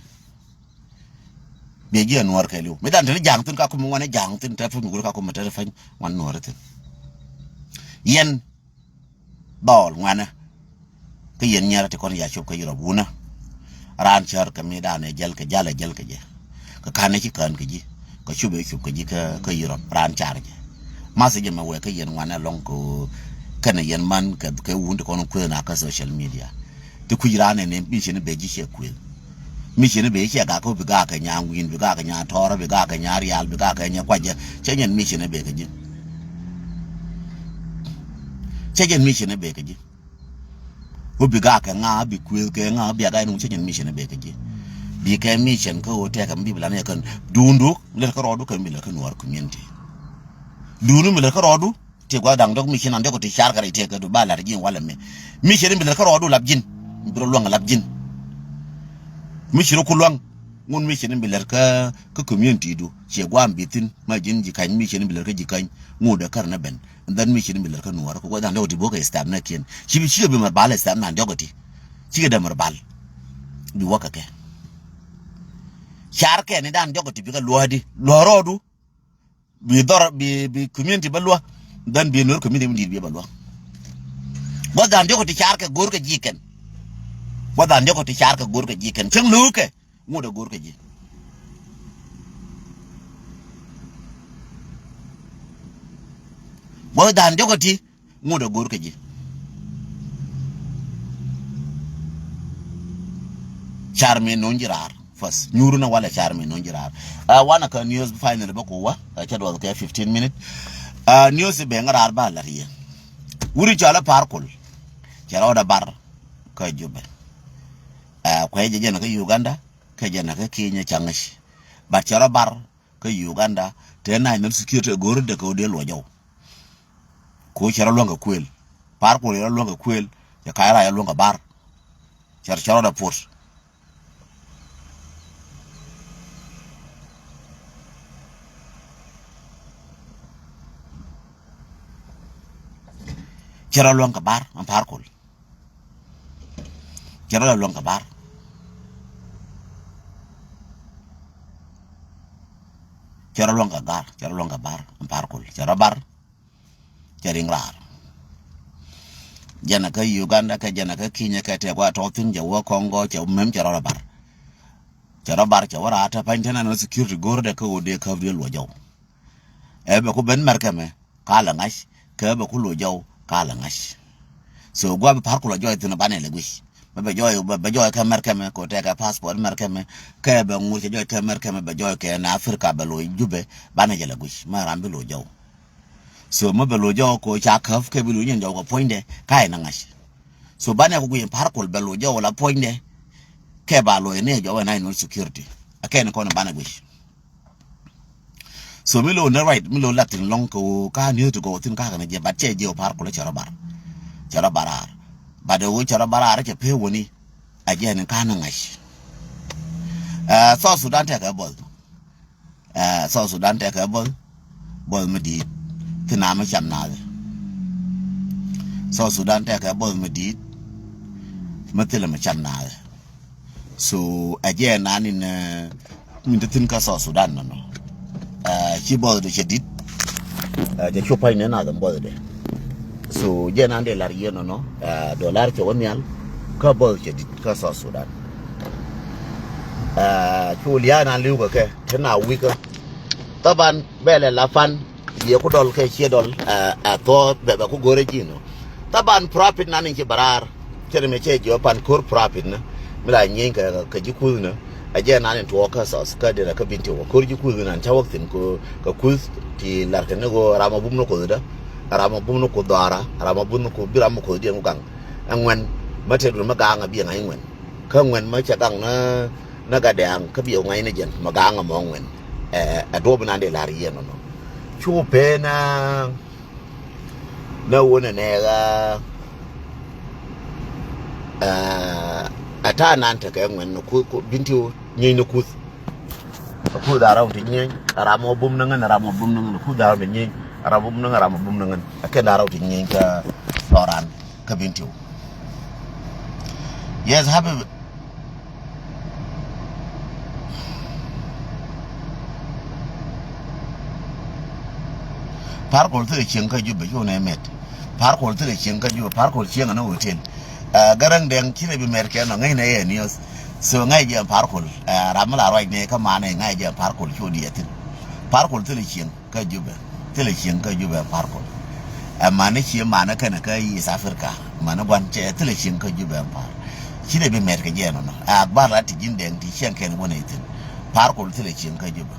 Biɛ jiɛ nuɔr kɛɛliw mi dhan teni ja̱a̱ŋ thin Kakuma ŋuan ja̱a̱ŋ thin tɛ piny gul Kakuma tɛ piny ŋuan nuɔr thin. Yɛn dhɔɔl ŋuanɛ. Kä yɛn nyɛrɛ ti kɔn ya cop kä Europe wunä. Raan cär kɛ mi danɛ jäl kɛ jalɛ jäl kɛ jɛ. Kɛ kanɛ ci kään kɛ ji̱ kɛ cupɛ cup kɛ ji̱ kä, kä Europe raan car jɛ. Math jɛ mɛ wɛ kä yɛn ŋuanɛ lɔŋ kɛ kɛnɛ yɛn man kɛ, kɛ wun ti kɔn kuëth na kä social media. Ti kui̱c raan ɛn mission bɛ ji̱ cɛ kuëth. Mission bɛ cɛ gak kä bi gak kɛ nya ŋuin bi gak kɛ nya tɔɔrä bi gak kɛ nya rial bi gak kɛ nya kuacɛ. Cɛ nyɛn mission bɛ kɛ ji̱. Cɛ nyɛn mission bɛ kɛ ji̱. Ɣöö bi gak kɛ ŋa bi kuëth kɛ ŋa bi a gak ɛn ŋu cɛ nyɛn mission bɛ kɛ ji̱. Bi kɛ mission kä ɣöö tɛkɛ mi bi lan yɛ kɛn duundu lɛt kä rɔɔdu kɛ mi lɛt kä nuɔɔr community. Duundu mi lɛt kä rɔɔdu. Ti gua̱th da̱ŋ dɔ̱k mi ci nan diɔk ti car kɛ rɛy tëëkä du ba la̱r ji̱n walɛ mi. Mi ci ri mi lät kä rɔɔdu lap ji̱n. Mi bi rɔ luäŋ lap ji̱n. Mi ci ri ku luäŋ. Ŋun mi ci ri mi lät kä, kä community du ci gua̱a̱m bi thi̱n ma ji̱n ji̱ ka̱ny mi ci ri mi lät kä ji̱ ka̱ny. Ŋut dee kär ni ben. And then mi ci ri mi lät kä nuɔɔr kɛ gua̱th da̱ŋ dɔ̱k ti bo̱o̱k kɛ step nɛ kiɛn ci bi cikɛ bi mɛr bal step nan diɔk ti. Cikɛ dee mɛr bal. Bi wäk kɛ kɛ. Car kɛ ni da̱ŋ diɔk ti bikɛ luɔ̱ɔ̱di luɔ̱ɔ̱r rɔɔdu. Bi dhɔr bi, bi community bä luä. Then bi Nuer community mi di̱i̱t bi bä luä. Gua̱th da̱a̱n diɔk ti car kɛ go̱o̱r kɛ ji̱ kɛn. Gua̱th da̱a̱n diɔk ti car kɛ go̱o̱r kɛ ji̱ kɛn cäŋ lo̱o̱kɛ. Ŋut ɛ go̱o̱r kɛ ji̱. Gua̱th da̱a̱n diɔk ti ŋut ɛ go̱o̱r kɛ ji̱. Car mi no̱o̱ŋ ji̱ raar. First nyuur ni walɛ car mi no̱o̱ŋ ji̱ raar. Ɛ wanɛ kä news finally bä ku wä ɛ cä duɔth kɛ fifteen minute. Ɛ news i̱ ben raar ba la̱t yɛ. Wuri cɔal ɛ Par Kuol. Cɛ rɔɔdɛ bar kä Jubɛ. Ɛ kuɛ jɛ jɛn kä Uganda kä jɛn kä Kenya caŋ i̱. But cɛ rɔ bar kä Uganda te national security go̱o̱r dee kɛ wä dee luɔc jɔw. Ko cɛ rɔ luäŋ kɛ kuël. Par Kuol cɛ rɔ luäŋ kɛ kuël. Cɛ ka̱c ra cɛ luäŋ kɛ bar. Cɛ rɔ cɛ rɔ dee put. Cɛ rɔ luäŋ kɛ bar ɛn Par Kuol. Cɛ rɔ luäŋ kɛ bar. Cɛ rɔ luäŋ kɛ gar cɛ rɔ luäŋ kɛ bar ɛn Par Kuol cɛ rɔ bar. Cɛ riŋ raar. Jɛn ɛ kä Uganda kɛ jɛn ɛ kä Kenya kɛ tɛk wa tɔ̱ thi̱n cɛ wä Congo cɛ mem cɛ rɔ bar. Cɛ rɔ bar cɛ wä raar te pa̱ny te national security go̱o̱r dɛ kä ɣöö dee käp dee luɔc jɔw. Ɛ bɛ ku ben mɛr kɛmɛ ka lɛ ŋa̱c, kɛ bɛ ku luɔc jɔw ka lɛ ŋa̱c. So gua̱a̱ bi Par Kuol a jɔɔy thi̱n banɛ lɛ guic. Bɛ bɛ jɔɔy, bɛ, bɛ jɔɔy kɛ mɛr kɛmɛ kɛ tɛkɛ passport mɛr kɛmɛ, kɛ bɛ ŋur cɛ jɔɔy kɛ mɛr kɛmɛ bɛ jɔɔy kɛ na Africa bɛ luɔc Jubɛ banɛ jɛ lɛ guic mɛ ram bi luɔc jɔw. So mɛ bɛ luɔc jɔw kɛ ca käp kɛ bi luɔc nyin jɔw kɛ puɔ̱nydɛ ka yɛ na ŋa̱c. So banɛ ku guic Par Kuol bɛ luɔc jɔw la puɔ̱nydɛ kɛ ba luɔc ni jɔw ɛ national security. Ɛ kɛn kɔn banɛ guic. So mi lo ni right, mi lo latin lɔŋ kɛ ɣöö ka ni̱eth ti gɔw thi̱n ka kɛn jɛ, but cɛ jɛ ɣöö Par Kuol cɛ rɔ bar. Cɛ rɔ bar raar. But ɣöö cɛ rɔ bar raar cɛ pee wäni. A jɛ ni ka ni ŋa̱c. Ɛ, South Sudan tekɛ buɔth. Ɛ, South Sudan tekɛ buɔth. Buɔth mi di̱i̱t. Thi̱n a mi cam naath. South Sudan tekɛ buɔth mi di̱i̱t. Mi thilɛ mi cam naath. So ɛ jɛ nan in, ɛ, min te thi̱n kä South Sudan nɔnɔ. Ɛ, ci buɔth de cɛ di̱t. Ɛ, cɛ cu pa̱ny nɛ nath in buɔth de. So jɛ nan dee lar yɛ nɔnɔ. Ɛ, dollar cɛ wä nhial kä buɔth cɛ di̱t kä South Sudan. Ɛ, cu lia̱a̱ nan li̱w kɛ kɛ te na wi̱kä. Thaban bɛ lɛ la pan. Yɛ ku dɔl kɛ ciɛ dɔl, ɛ, ɛ, thuɔɔk bɛ, bɛ ku go̱rɛ ji̱ nɔ. Thaban profit nan in ci bɛ raar. Cɛ ni mɛ cɛ jiɔ pan ko̱r profit ni. Mi la nyieeny kɛ, kɛ ji̱ kuth ni. A jɛ nan in tuɔɔk kä South kä dee la kä Bentiu. Ko̱r ji̱ kuth nan ca wäk thi̱n kɛ, kɛ kuth ti lar kɛ ni ɣöö ram a bum ni kuth dä. Ram a bum ni kuth dhɔra. Ram a bum ni kuth bi ram a kuth diɛn ku gaŋ. Ɛ ŋuɛn. Mɛ te dun mɛ gaŋ a bi ɛ ŋa̱c ŋuɛn. Kä ŋuɛn mɛ cɛ gaŋ ni Nä gat dɛ̈ɛ̈ŋ kä biɛ ŋuɛ̈cni jɛn mɛ ga̱a̱ŋ ɛmɔ ŋuɛn. Ɛ, ɛ duɔ̱ɔ̱p inan dee la̱r yɛn nɔnɔ. Cu pee na, na wun ɛ nɛɛk a, ɛ, ɛ ta̱a̱ nan tekɛ ŋuɛn ni kuth, kuth, Bentiu nyieny ni kuth. Ɛ kuth da̱ŋ rɛw ti nyieny, ɛ ram mɔ bum ni ŋän, ɛ ram mɔ bum ni ŋän, ɛ kuth da̱ŋ rɛw ti nyieny, ɛ ram mɔ bum ni ŋän, ɛ ram mɔ bum ni ŋän. Ɛ kɛn da̱ŋ rɛw ti nyieny kä lɔran kä Bentiu. Yes, happy. Par Kuol thilɛ cieŋ kä Jubɛ, cu nɛ mɛt. Par Kuol thilɛ cieŋ kä Jubɛ, Par Kuol cieŋ ɛn hotel. Ɛ, Garaŋ Dɛŋ ci rɛ bi mɛt kɛ nɔ ŋäcnɛ yɛ news. So ŋäc jɛ Par Kuol, ɛ, ram mi la ruac nɛ kä manɛ ŋäc jɛ Par Kuol cu diɛ thin. Par Kuol thilɛ cieŋ kä Jubɛ. Thilɛ cieŋ kä Jubɛ Par Kuol. Ɛ mani cie mani kɛnɛ kä East Africa. Mani gua̱n cɛ thilɛ cieŋ kä Jubɛ Par. Ci dee bi mɛt kɛ jɛ nɔnɔ. Ɛ akbar la ti ji̱n Dɛŋ ti cieŋ kɛn wänɛ ithin. Par Kuol thilɛ cieŋ kä Jubɛ.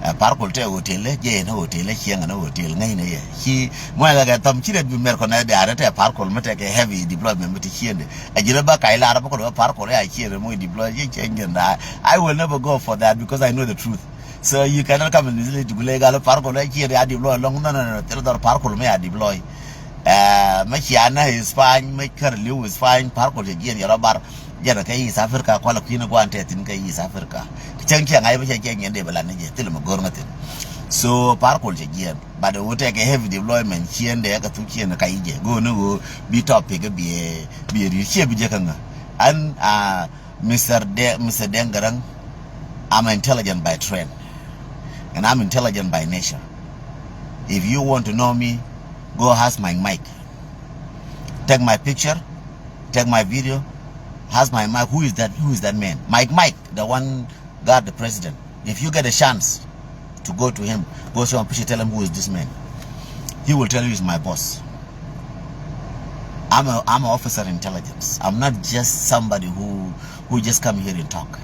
Ɛ Par Kuol tɛ hotel, jɛ ni hotel, cieŋ ni hotel, ŋäcnɛ yɛ. Ci mɔɛ kɛ thɔm ci dee bi mɛt kɔnɛ diaarɛ tɛ Par Kuol mi tɛ kɛ heavy deployment mi ti ciendɛ. Ɛ ji̱n ba kac lar ba kɔn Par Kuol ya ciendɛ mɔ deploy, ci cieŋ ji̱n da. I will never go for that because I know the truth. So you cannot come and mislead to gulɛ gal Par Kuol ɛ ciɛ ya deploy lɔŋ, no, no, no, thil dhɔr Par Kuol mɛ ya deploy. Ɛ, mɛ cia na Spain, mɛ kär liw Spain, Par Kuol cɛ jiɛn yɛ rɔ bar. Jɛn kɛ East Africa kualɛ kui̱n guan tɛ thin kɛ East Africa. Cäŋ ciɛ ŋa̱c bä cɛ jiɛn yɛn dee bɛ lan ni jɛ, thil mɛ go̱r ŋä thin. So Par Kuol cɛ jiɛn. But wut tɛ kɛ heavy deployment ciɛn dee kɛ thuk ciɛn ka i̱ jɛ. Go̱o̱r ni ɣöö bi topic biɛ, biɛ ri̱i̱t ciɛ bi jɛ kä ŋä. An, a, Mister De-, Mister Deng Garang, I'm intelligent by train, and I'm intelligent by nature. If you want to know me, go ask Mike Mike. Take my picture, take my video, ask Mike Mike, who is that, who is that man? Mike Mike, the one guard the president. If you get a chance, to go to him. Go to him, tell him who is this man. He will tell you he's my boss. I'm a, I'm an officer in intelligence. I'm not just somebody who, who just come here and talk.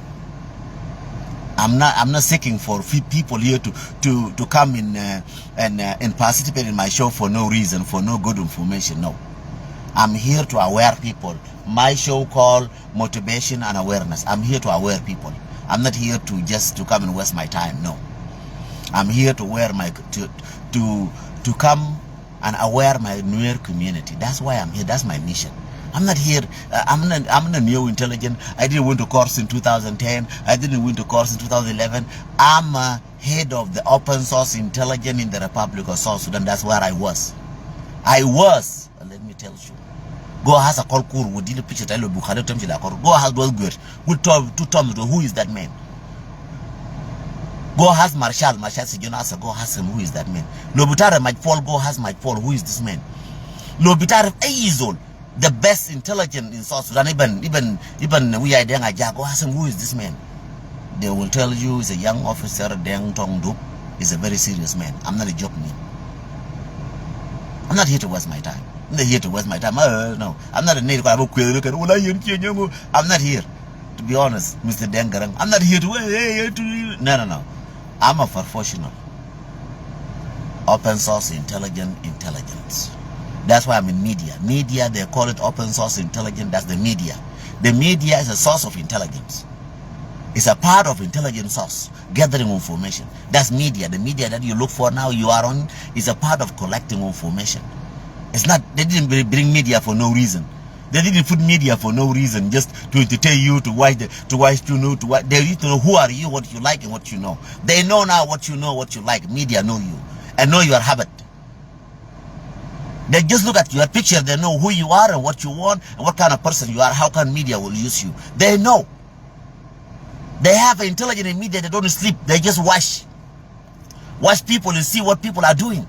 I'm not, I'm not seeking for fe-, people here to, to, to come in, uh, and, uh, and participate in my show for no reason, for no good information. No. I'm here to aware people. My show called motivation and awareness. I'm here to aware people. I'm not here to just to come and waste my time. No. I'm here to wear my, to, to, to come and aware my Nuer community. That's why I'm here. That's my mission. I'm not here. Uh, I'm not, I'm not new intelligent. I didn't went to course in two thousand ten. I didn't went to course in two thousand eleven. I'm a head of the open source intelligence in the Republic of South Sudan. That's where I was. I was. Let me tell you. Go ask a call kur wudi le picture talo bukhale tem jila kor. Go ask those girls. Who told, who told me who is that man? Go ask Marshal, Marshal Sijona Asa, go ask him who is that man. Lobutare Mike Paul, go ask Mike Paul, who is this man? Lo bi tarif ay zol. The best intelligent in South Sudan, even, even, even Wiai Deng Ajak, go ask him, "Who is this man?" They will tell you, "He's a young officer, Deng Tong Dup. He's a very serious man." I'm not a joke, man. I'm not here to waste my time. I'm not here to waste my time. Uh, no, I'm not a native. I'm here, to be honest, Mister Deng Garang. I'm not here to, hey, hey, hey, to, no, no, no. I'm a professional. Open source intelligent intelligence. That's why I'm in media. Media, they call it open source intelligence. That's the media. The media is a source of intelligence. It's a part of intelligence source, gathering information. That's media. The media that you look for now, you are on, is a part of collecting information. It's not, they didn't br-, bring media for no reason. They didn't put media for no reason, just to entertain you, to watch the, to watch, you know, to watch. They need to know who are you, what you like, and what you know. They know now what you know, what you like. Media know you and know your habit. They just look at your picture. They know who you are and what you want and what kind of person you are. How can media will use you? They know. They have intelligent media. They don't sleep. They just watch. Watch people and see what people are doing.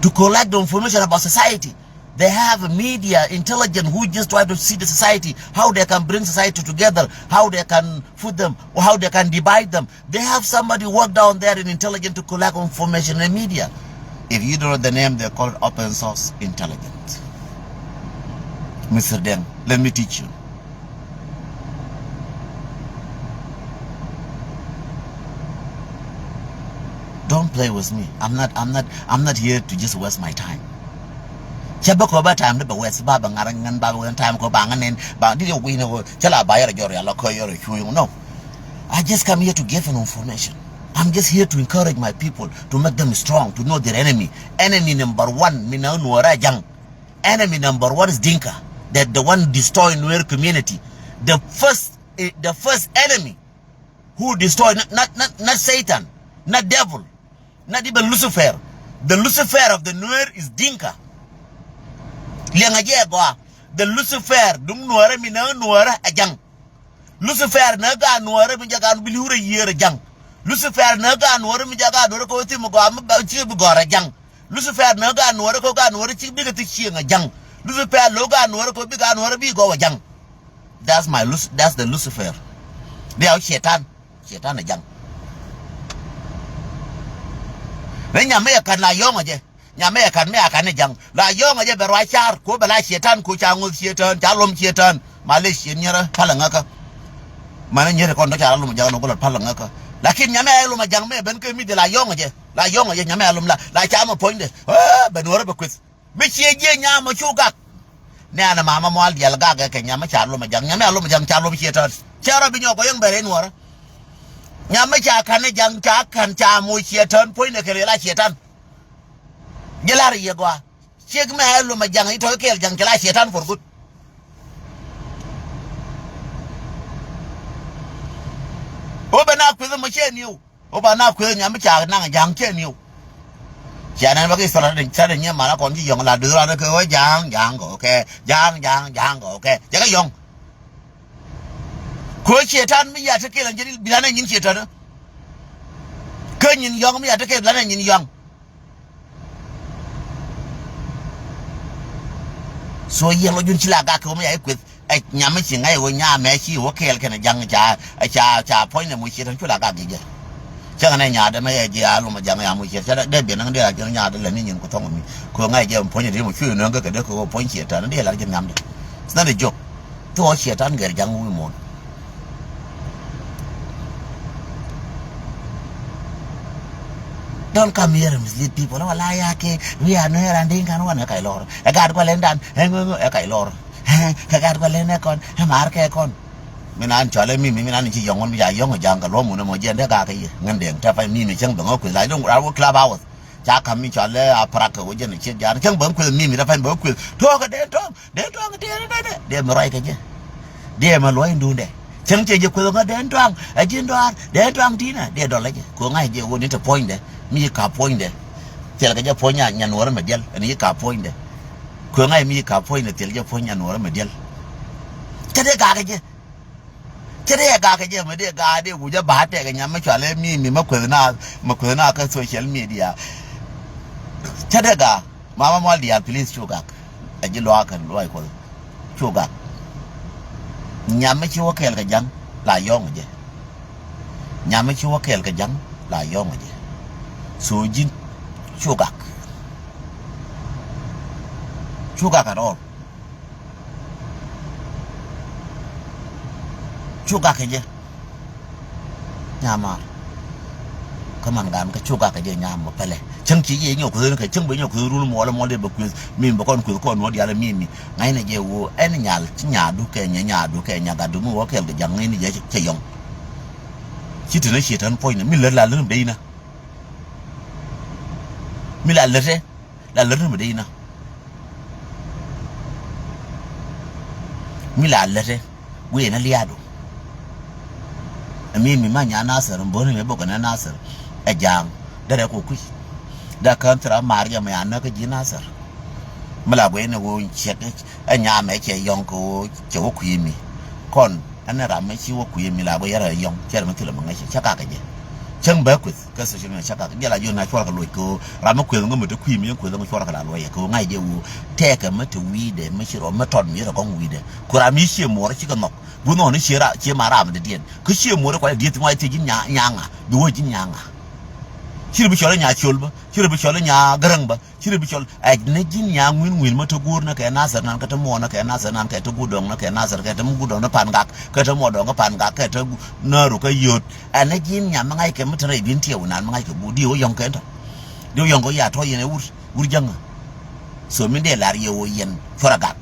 To collect the information about society. They have a media intelligent who just try to see the society, how they can bring society together, how they can put them, or how they can divide them. They have somebody work down there in intelligence to collect information and media. If you don't know the name, they call it open source intelligence. Mister Deng, let me teach you. Don't play with me. I'm not, I'm not, I'm not here to just waste my time. Cɛ bä kɔ bä time ni bɛ waste, ba bɛ ŋa̱r ŋän, ba bɛ waste time kɔ ba ŋän nɛn ba di yɛ wi̱i̱ ni wä cɛ la ba yɛrɛ jɔr yɛ la kɔ yɛrɛ cuy. No. I just come here to give an information. I'm just here to encourage my people, to make them strong, to know their enemy. Enemy number one mi na Nuɔrɛ Jaŋ. Enemy number one is Dinka. That the one destroy Nuer community. The first, eh, the first enemy who destroy, not, not, not, not Satan, not devil, not even Lucifer. The Lucifer of the Nuer is Dinka. Liɛŋɛ jɛ gɔaa. The Lucifer duŋ Nuɔrɛ mi na Nuɔrɛ a Jaŋ. Lucifer na gaat Nuɔrɛ mi jɛ gaat bi li̱w rɛ yiëër a Jaŋ. Lucifer na gaat Nuɔrɛ mi jɛ gaat Nuɔrɛ kɛ wä thim gɔaa mi ba ci bi gɔr a Jaŋ. Lucifer na gaat Nuɔrɛ kɛ wä gaat Nuɔrɛ ci bikɛ thi cieŋ a Jaŋ. Lucifer lo gaat Nuɔrɛ kɛ wä bi gaat Nuɔrɛ bi gɔw a Jaŋ. That's my Luc-, that's the Lucifer. Dia wä Cɛtan. Cɛtan a Jaŋ. Ni nyam mi yɛ kat la yɔ̱ŋ a jɛ. Nyam mi yɛ kat mi a kat ni Jaŋ. La yɔ̱ŋ a jɛ bɛ ruac car. Ko bɛ la Cɛtan, ko ca ŋoth Cɛtan, ca lom Cɛtan. Malɛ ciɛ nyɛrɛ palɛ ŋäkä. Manɛ nyɛrɛ kɔn dɔ ca la lom a Jaŋ nɔ gulɔ palɛ ŋäkä. Lakin nyam mi a lom a Jaŋ mi ben kɛ mi di la yɔ̱ŋ a jɛ. La yɔ̱ŋ a jɛ nyam mi a lom la. La ca mɛ puɔ̱nydɛ. Ɛ, bɛ Nuɔrɛ bɛ kueth. Mi ciɛ jiɛ nyam mɔ cu gak. Nɛ anɛ mama mual dial gak kɛ nyam mi ca lom a Jaŋ. Nyam mi a lom a Jaŋ ca lom Cɛtan. Cɛ rɔ bi nyɔk kɔ yɛŋ bɛ rɛ Nuɔrɛ. Nyam mi ca kan ni Jaŋ ca kan ca moc Cɛtan puɔ̱nydɛ kɛ rɛ la Cɛtan. Ji̱ lar yɛ gɔaa. Ciek mɛ ɛ lom a Jaŋ i̱ tɔ̱ kɛɛl Jaŋ kɛ la Cɛtan for good. Wä bɛ na kueth mɔ ciɛ niw. Wä ba na kueth nyam mi ca naŋ Jaŋ ciɛ niw. Cia nɛn bä ki thɔl a den ca den nyɛ mal a kɔn ci yɔŋ la duth ran kɛ wä Jaŋ, Jaŋ gɔkɛ, Jaŋ, Jaŋ, Jaŋ gɔkɛ. Cɛ kɛ yɔŋ. Kɛ wä Cɛtan mi ya te kɛɛl ɛn jɛ di bi ran ɛ nyin Cɛtan. Kä nyin yɔŋ mi ya te kɛɛl bi ran ɛ nyin yɔŋ. So yɛl lɔ jun ci la gak kɛ wä mi ya i̱ kueth. Ɛ nyam mi ci ŋa̱c wä nyam mɛ ci wä kɛɛl kɛn Jaŋ ca, ca, ca puɔ̱ny nɛ muc ciet cu la gak ji̱ jɛ. Cä ŋä nɛ nyaat dɛ mɛ yɛ ji̱ a lom a Jaŋ ya muc ciet cä dee biɛ näŋ dee a ji̱ nyaat dɛ lɛ ni nyin ku thɔŋ mi. Kɛ ŋa̱c jɛ puɔ̱ny dee mu cu nöŋ kɛ kɛ dee kɛ wä puɔ̱ny Cɛtan dee lar ji̱ nhiam dɛ. It's not a joke. Thok Cɛtan gɛr Jaŋ wi̱i̱ muɔ̱ɔ̱n. Don't come here and mislead people. Wala ya kɛ, we are Nuer and Dinka, wan ɛ kac lɔr. Ɛ gaat gualɛndan, ɛ ŋö ŋö, ɛ kac lɔr. Ɛ, kɛ gaat gualɛn ɛ kɔn, ɛ mar kɛ kɔn. Mi nan cɔal ɛ Mimi, mi nan ci yɔŋ wun mi ca yɔŋ Jaŋ kɛ luɔm wun ɛmɔ jiɛn dee gak kɛ yɛ. Ŋän dee tɛ pay Mimi cäŋ bɛ ŋä kueth la dɔŋ ram wä club house. Ca kam mi cɔal ɛ a prak kɛ wä jɛn ciek Jaŋ. Cäŋ bɛ ŋä kueth Mimi tɛ pay bɛ ŋä kueth. Tuɔɔk kɛ dee tɔŋ. Dee Tuaŋ tëë ni dee dee mɛ ruac kɛ jɛ. Dee mɛ luɔc in duundɛ. Cäŋ cɛ jɛ kueth ŋä Dee Tuaŋ ɛ ji̱n dɔaar Dee Tuaŋ ti̱nɛ dee dɔl ɛ jɛ. Kueŋ ŋa̱c jɛ ɣöö ni te puɔ̱nydɛ mi yi ka puɔ̱nydɛ. Thil kɛ jɛ puɔ̱ny nya Nuɔ̱ɔ̱rä mɛ diɛl ɛn yi ka puɔ̱nydɛ. Kueŋ ŋa̱c mi yi ka puɔ̱nydɛ thil jɛ puɔ̱ny nya Nuɔ̱ɔ̱rä mɛ diɛl. Kä dee gak ɛ jɛ. Cɛ dee gak kɛ jɛ mɛ dee gak dee gucä ba tɛk nyam mɛ cual ɛ mi mi mɛ kueth na mɛ kueth na kä social media. Cä dee gaa, mama mual diaal, please, cu gak. Ɛ ji̱ luaak kɛn luac Kuɔth. Cu gak. Nyam mi ci wä kɛɛl kɛ ja̱ŋ la yɔ̱ŋ jɛ. Nyam mi ci wä kɛɛl kɛ ja̱ŋ la yɔ̱ŋ jɛ. So ji̱n cu gak. Cu gak at all. Cu gak kɛ jɛ. Nyamar. Kä man gan kä cu gak kɛ jɛ nyam mɔ pɛlɛ. Cäŋ ci jɛ nyɔk kueth kɛ cäŋ bɛ nyɔk kueth run muɔlɛ muɔlɛ bɛ kueth. Mi bɛ kɔn kueth kɔn nuɔ dialɛ mi mi. Ŋa̱cnɛ jɛ ɣöö ɛn nyal ci nyadu kɛ nyɛ nyadu kɛ nyɛ gatdu mi wä kɛl kɛ ja̱ŋ ŋa̱cnɛ jɛ cɛ yɔŋ. Ci te ni ci te ni puɔ̱nynɛ mi lät la lät mi dee inä. Mi la lätɛ, la lätɛ mi dee inä. Mi la lätɛ, guiɛ ni liaadu. Ɛ mi mi ma nya Nasir, mi bo̱ni mi bok ni Nasir. Ɛ ja̱a̱ŋ, derɛ ku kui̱. Derɛ kään thira maar jɛ mi a näk kä ji̱ Nasir. Mi la guiɛ ni ɣöö cɛ, ɛ nyamɛ cɛ yɔ̱ŋ kɛ ɣöö cɛ wä kui̱ mi. Kɔn, ɛn ram mi ci wä kui̱ mi la guiɛ yɛrɛ yɔ̱ŋ, cɛ rɛ mi thilɛ mi ŋäcɛ, cä kakɛ jɛ. Cäŋ bä kueth. Kä social media cä kak jɛ la jiɔn na cuɔr kɛ luɔc kɛ ɣöö ram mi kueth ŋä mi te kui̱ mi yɛn kueth ŋä cuɔr kɛ la luɔc yɛ kɛ ɣöö ŋa̱c jɛ ɣöö tɛɛkɛ mi te wi̱i̱dɛ mi ci rɔ mi tɔt mi rɔ gɔŋ wi̱i̱dɛ. Ku ram mi cie muɔr ci kɛ nhɔk. Gu nhɔk ni cie ra, cie ma ram dee diɛn. Kä cie muɔr kɔc dieth mi wa thiec ji̱n nya, nya ŋa. Bi wä ji̱n nya ŋa. Ci rɔ bi cɔl i̱ nya ciöl bä. Ci rɔ bi cɔl i̱ nya gäräŋ bä. Ci rɔ bi cɔl ɛ ni ji̱n nya ŋui̱n ŋui̱n mi te guur ni kɛ Nasir nan kɛ te muɔr ni kɛ Nasir nan kɛ te guur dɔŋ ni kɛ Nasir kɛ te mi guur dɔŋ ni Pan Gak kɛ te muɔr dɔŋ ni Pan Gak kɛ te gu-, nääru kɛ yöt. Ɛn ni ji̱n nya mi ŋa̱ckɛ mi te rɛy bi̱n tiɛw nan mi ŋa̱ckɛ guur di wä yɔ̱ŋ kɛn tɔ. Di wä yɔ̱ŋ kɛ ya tɔ yɛn ɛ wur, wur jäŋä. So min dee lar yɛ wä yɛn cuɔr a gak.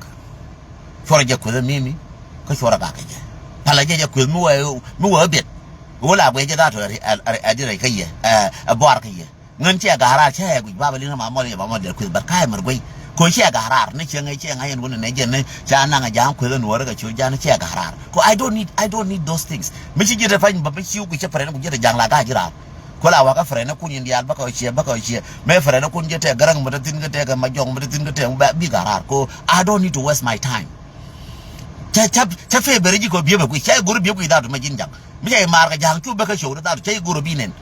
Cuɔr a jɛ kueth mi mi kä cuɔr a gak kɛ jɛ. Palä jɛ jɛ kueth mi wee, mi wee biɛt. Wä la guɛ jɛ dat ɛ, ɛ, ɛ, ɛ di rɛy kä yɛ, ɛ, ɛ buar kä yɛ. Ŋän cɛ ga̱ra̱r cä ɛ guic baba lin ma mɔl yɛ ba mɔl dɛr kueth, but ka̱ ɛ mɛr guey. Ko cɛ ga̱ra̱r ni cɛ ŋäc cɛ ŋa̱c ɛn wun nɛ jɛn ni ca naŋ a ja̱a̱ŋ kueth ɛn wä rɛ kɛ ciö ja̱a̱n cɛ ga̱ra̱r. Ko I don't need, I don't need those things. Mi ci ji̱ te pany ba mi ciu guic cɛ pɛrɛn ku ji̱ te ja̱a̱ŋ la ga̱a̱c ji̱ raar. Ko la wakä pɛrɛn kun yin diaal bä kɛ ɔ ciɛ bä kɛ ɔ ciɛ. Mɛ pɛrɛn kun ji̱ te gäräŋ mi te thin kä te kɛ ma jɔŋ mi te thin kä te ba bi ga̱ra̱r. Ko I don't need to waste my time. Cä, cä, cä favour ji̱ kɔ biep ɛ guic, cä i̱ go̱r biep guic that ma ji̱n ja̱ŋ. Mi cä i̱ maar kɛ ja̱ŋ cu bä kä show that cä i̱ go̱r bi nɛn.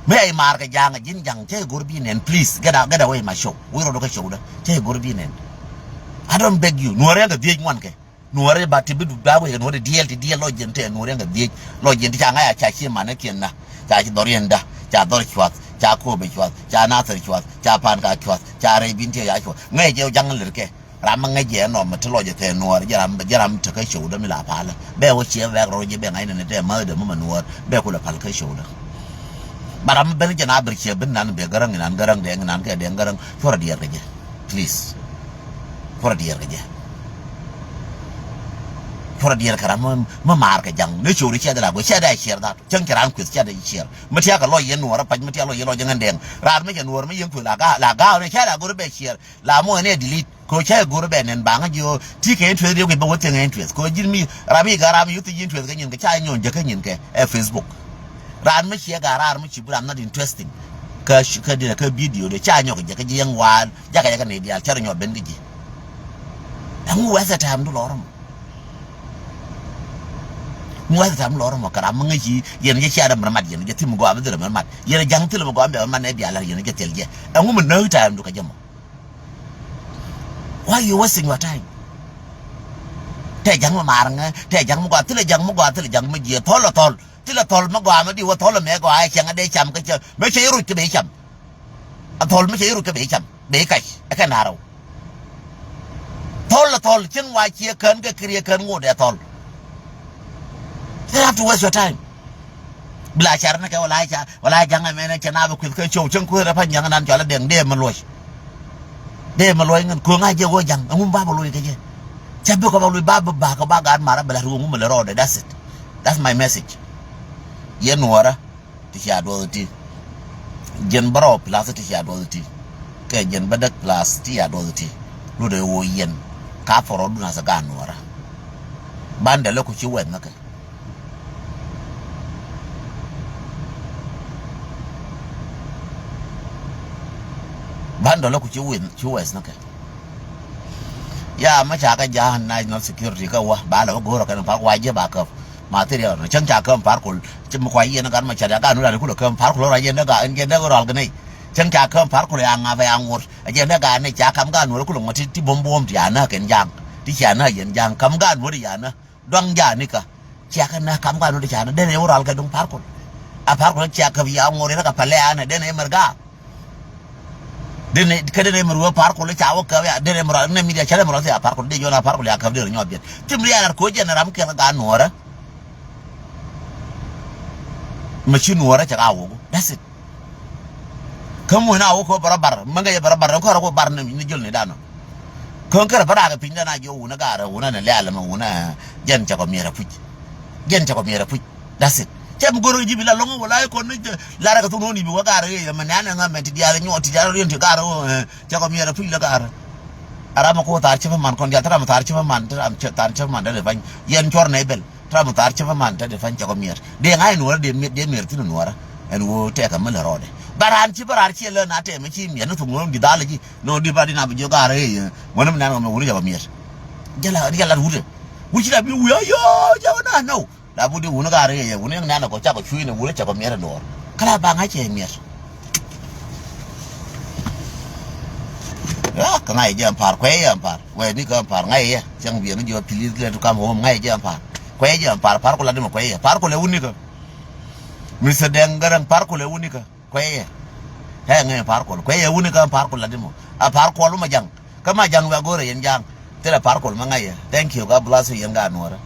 Mi cä i̱ maar kɛ ja̱ŋ ji̱n ja̱ŋ cä i̱ go̱r bi nɛn, please, get out, get away my show. Wi̱i̱ rɔɔdu kä show dä cä i̱ go̱r bi nɛn. I don't beg you. Nuɔ̱ɔ̱r yɛn kɛ dhiec ŋuan kɛ. Nuɔ̱ɔ̱r ba ti bi du ba wek nuɔ̱ɔ̱r diɛɛl ti diɛɛl lɔc jiɛn te nuɔ̱ɔ̱r yɛn kɛ dhiec. Lɔc jiɛn ti ca ŋa̱c a ca ci manä kiɛn na. Ca ci dhɔr yɛn da. Ca dhɔr cuath. Ca ko̱o̱pɛ cuath. Ca nathir cuath. Ca pan ka cuath. Ca rɛy bin ti ya cuath. Ŋäc jɛ ja̱ŋ lirkɛ. Ram mi ŋäc jɛ ɛnɔ mi ti lɔc ɛ kɛ nuɔɔr, jɛ ram, jɛ ram mi te kä cowdä mi la palä. Bɛ wä ciɛ wɛk rɔ jɛ bɛ ŋa̱c nɛn tɛ mäth dɛ mi ma nuɔɔr bɛ kulɛ pal kä cowdä. Ba ram mi ben jɛ na ber ciɛ ben nan bɛ gäräŋ inan gäräŋ dɛŋ inan kɛ dɛŋ gäräŋ cuɔrɛ diɛɛr kɛ jɛ. Please. Cuɔrɛ diɛɛr kɛ jɛ. Cuɔrɛ diɛɛr kɛ ram mi, mi maar kɛ ja̱ŋ ni cowdä ciɛ dɛ la go̱ ciɛ dɛ ciɛr dhat. Cäŋ cɛ ran kueth ciɛ dɛ ciɛr. Mi tiakɛ lɔc yɛn nuɔɔr apac mi tiakɛ lɔc yɛn lɔc jɛ ŋän dɛŋ. Ran mi cɛ nuɔɔr mi yɛn kueth la ga̱a̱, la ga̱a̱ ni ciɛ la go̱r bɛ ciɛr. La muɔ̱ɔ̱n ɛ delete. Kɛ ɣöö cä yɛ go̱r bɛ nɛn baŋä ji̱ ɣöö ti kɛ interest riɛk wi̱c bä wä thiäŋ ɛ interest. Kɛ ɣöö ji̱n mi ram i̱ ga̱ ram i̱ yuth i̱ ji̱ interest kä nyin kɛ ca nyɔ̱ɔ̱n jäkä nyin kɛ ɛ Facebook. Raan mi ciɛ ga̱ raar mi ci bi ram not interesting. Kä, kä diɛn kä video de ca nyɔk jäkä ji̱ yɛŋ wa̱a̱ jakä jakä nɛy diaal cä rɔ nyɔk ben kä ji̱. Ɛŋu wɛth ɛ tɛ̈m du lɔr ɛmɔ. Ŋu wɛth ɛ tɛ̈m du lɔr ɛmɔ kɛ ram mi ŋäc ci yɛn jɛ cia däm rɛ mat yɛn jɛ thim mi gɔaa bi dhil rɛ mat. Yɛn ja̱ŋ thil mi gɔaa mi bɛ mat nɛy diaal lar yɛn jɛ thil jɛ. Ɛŋu mi näk tɛ̈m du kɛ jɛ mɔ. Why you wasting your time? Tɛ ja̱ŋ mi mar ŋä, tɛ ja̱ŋ mi gɔaa, thilɛ ja̱ŋ mi gɔaa, thilɛ ja̱ŋ mi jiɛ, thɔl ɛ thɔl. Thilɛ thɔl mi gɔaa mi di wä thɔl ɛ mɛ gɔaa ɛ cɛŋ ɛ dee cam kä cɛ. Mi cɛ iruc kä bɛ cam. Ɛ thɔl mi cɛ iruc kä bɛ cam. Bɛ kac ɛ kɛ na̱rɛw. Thɔl ɛ thɔl, cin wa ciɛ kän kɛ kiriɛ kän ŋot ɛ thɔl. You don't have to waste your time. Bila car ni kɛ wala ca, wala ja̱ŋ ɛmɛn cɛ na bɛ kueth kä show cäŋ kueth rɛ pa nyaŋ nan cɔal ɛ dɛŋ dee mi luɔc. Dee mi luɔc ŋän ko̱ŋ a jɛ wä ja̱ŋ ɛŋu ba bɛ luɔc kɛ jɛ. Cɛ bikɔ ba luɔc ba bɛ ba kɛ ba gaat marä bɛ la ruɔ̱ŋ mi lɛ rɔɔdɛ. That's it. That's my message. Yɛ nuɔɔrä ti cia duɔth ti. Jɛn bärɔw plus ti cia duɔth ti. Kɛ jɛn bädäk plus ti cia duɔth ti. Lutdɛ wä yɛn ka pɔrɔdun a thɛ gaat nuɔɔrä. Ban dɛ lɛ ku ci wɛth ni kɛ. Ban dɔlä ku ci win, ci wɛth ni kɛ. Ya, ma ca kɛ ja̱a̱n national security kä wa ba lɛ wä go̱o̱rä kɛn pa̱k wa jiɛ ba käp. Ma thil riɛk ni cäŋ ca käp pa̱r kul ci mi kua yien gan ma ca ca gan wä la ni kulɛ käp pa̱r kul rɔ yien dee gan yien dee rɔal kɛ nɛy. Cäŋ ca käm Par Kuɔl ya ŋa̱p ya ŋot. A jɛ nɛ gaat ni ca kam gaat nuɔr kulɛ ŋot ti, ti buɔ̱m buɔ̱m ti ya nä kɛn ja̱a̱ŋ. Ti cia nä yɛn ja̱a̱ŋ. Kam gaat nuɔr ti ya nä. Dɔ̱ŋ ja̱a̱ŋ ni kä. Cia kɛ nä kam gaat nuɔr ti ca nä. Denɛ wä ral kɛ duŋ Par Kuɔl. A Par Kuɔl cia käp ya ŋot rɛ kɛ pɛlɛ ya nä. Denɛ mɛr gaat. Denɛ, kä denɛ mɛr wä Par Kuɔl ca wä käp ya. Denɛ mɛr nɛ media ca denɛ mɛr ya Par Kuɔl. Denɛ jɔn a Par Kuɔl ya käp denɛ nyɔk biɛt. Tim ria nar ko̱ jɛ nɛ ram kɛn gaat nuɔrä. Mɛ ci nuɔrä cɛ ka wä gu. That's it. Kä muc na wä kɔ bä rɔ bar, mäŋ kɛ jɛ bä rɔ bar, kɔ rɔ kɔ bar ni, ni jol ni danɔ. Kä kärɛ bä raakɛ piny dan a jiɔ wunä gaarä, wunä ni lɛ̈ɛ̈l mɛ wunä, jɛn cɛ kɔ miɛrɛ puc. Jɛn cɛ kɔ miɛrɛ puc. That's it. Cɛ mi go̱r ji̱ bi la lo̱ŋ wala kɔn ni larɛ kɛ thun wä ni bi wä gaarä yɛ mɛ nɛ̈ɛ̈n ɛŋa mɛ ti diaal nyuɔt ti diaal riɛn ti gaarä wä, eh, cɛ kɔ miɛrɛ puc la gaarä. A ram mɛ kɔ thar cä man kɔn diaal, thar mɛ thar cä man, thar cä man dee bany. Yɛn cuɔr nɛ bɛl. Tram thar cä bä man te de pan cɛ kɔ miɛr. Dee ŋa̱c nuɔrä dee miɛr, dee miɛr thin nuɔrä. Ɛn ɣöö tɛkɛ mi lɛ rɔɔdɛ. Bä raan ci bä raan ciɛ lä na tɛmɛ ci miɛr ni thok nuɔrä di dhal ji̱. Nɔ di ba di na bi jiɔ gaarä ëë. Ŋuɔ̱n mi nan ŋɔmɛ wuni jɛ bä miɛr. Jɛ la, jɛ la wutɛ. Wut ci la bi wi̱i̱ ayɔ jɛ wä na nɔ. La bu di wuni gaarä ëë wuni nan kɔ cakɔ cui̱ ni wuni cɛ kɔ miɛr nuɔr. Kä la ba ŋa̱c cɛ miɛr. Ya, kä ŋa̱c jɛ ɛn Par, kuɛ jɛ ɛn Par. Wee ni kä ɛn Par, ŋa̱c jɛ. Cäŋ biɛ ni jɛ, please, let to come home, ŋa̱c jɛ ɛn Par. Kuɛ jɛ ɛn Par, Par Kuɔl a di mɔ kuɛ jɛ. Par Kuɔl ɛ wuni kä. Mister Deng Garang, Par Kuɔl ɛ wuni kä. Kuɛ jɛ. Ɛ ŋa̱c Par Kuɔl. Kuɛ jɛ wuni kä ɛn Par Kuɔl a di mɔ. A Par Kuɔl ma jaŋ. Kä ma jaŋ wɛ go̱rɛ yɛn jaŋ. Thilɛ Par Kuɔl ma ŋa̱c jɛ. Thank you, God bless you, yɛn gaat nuɔrä.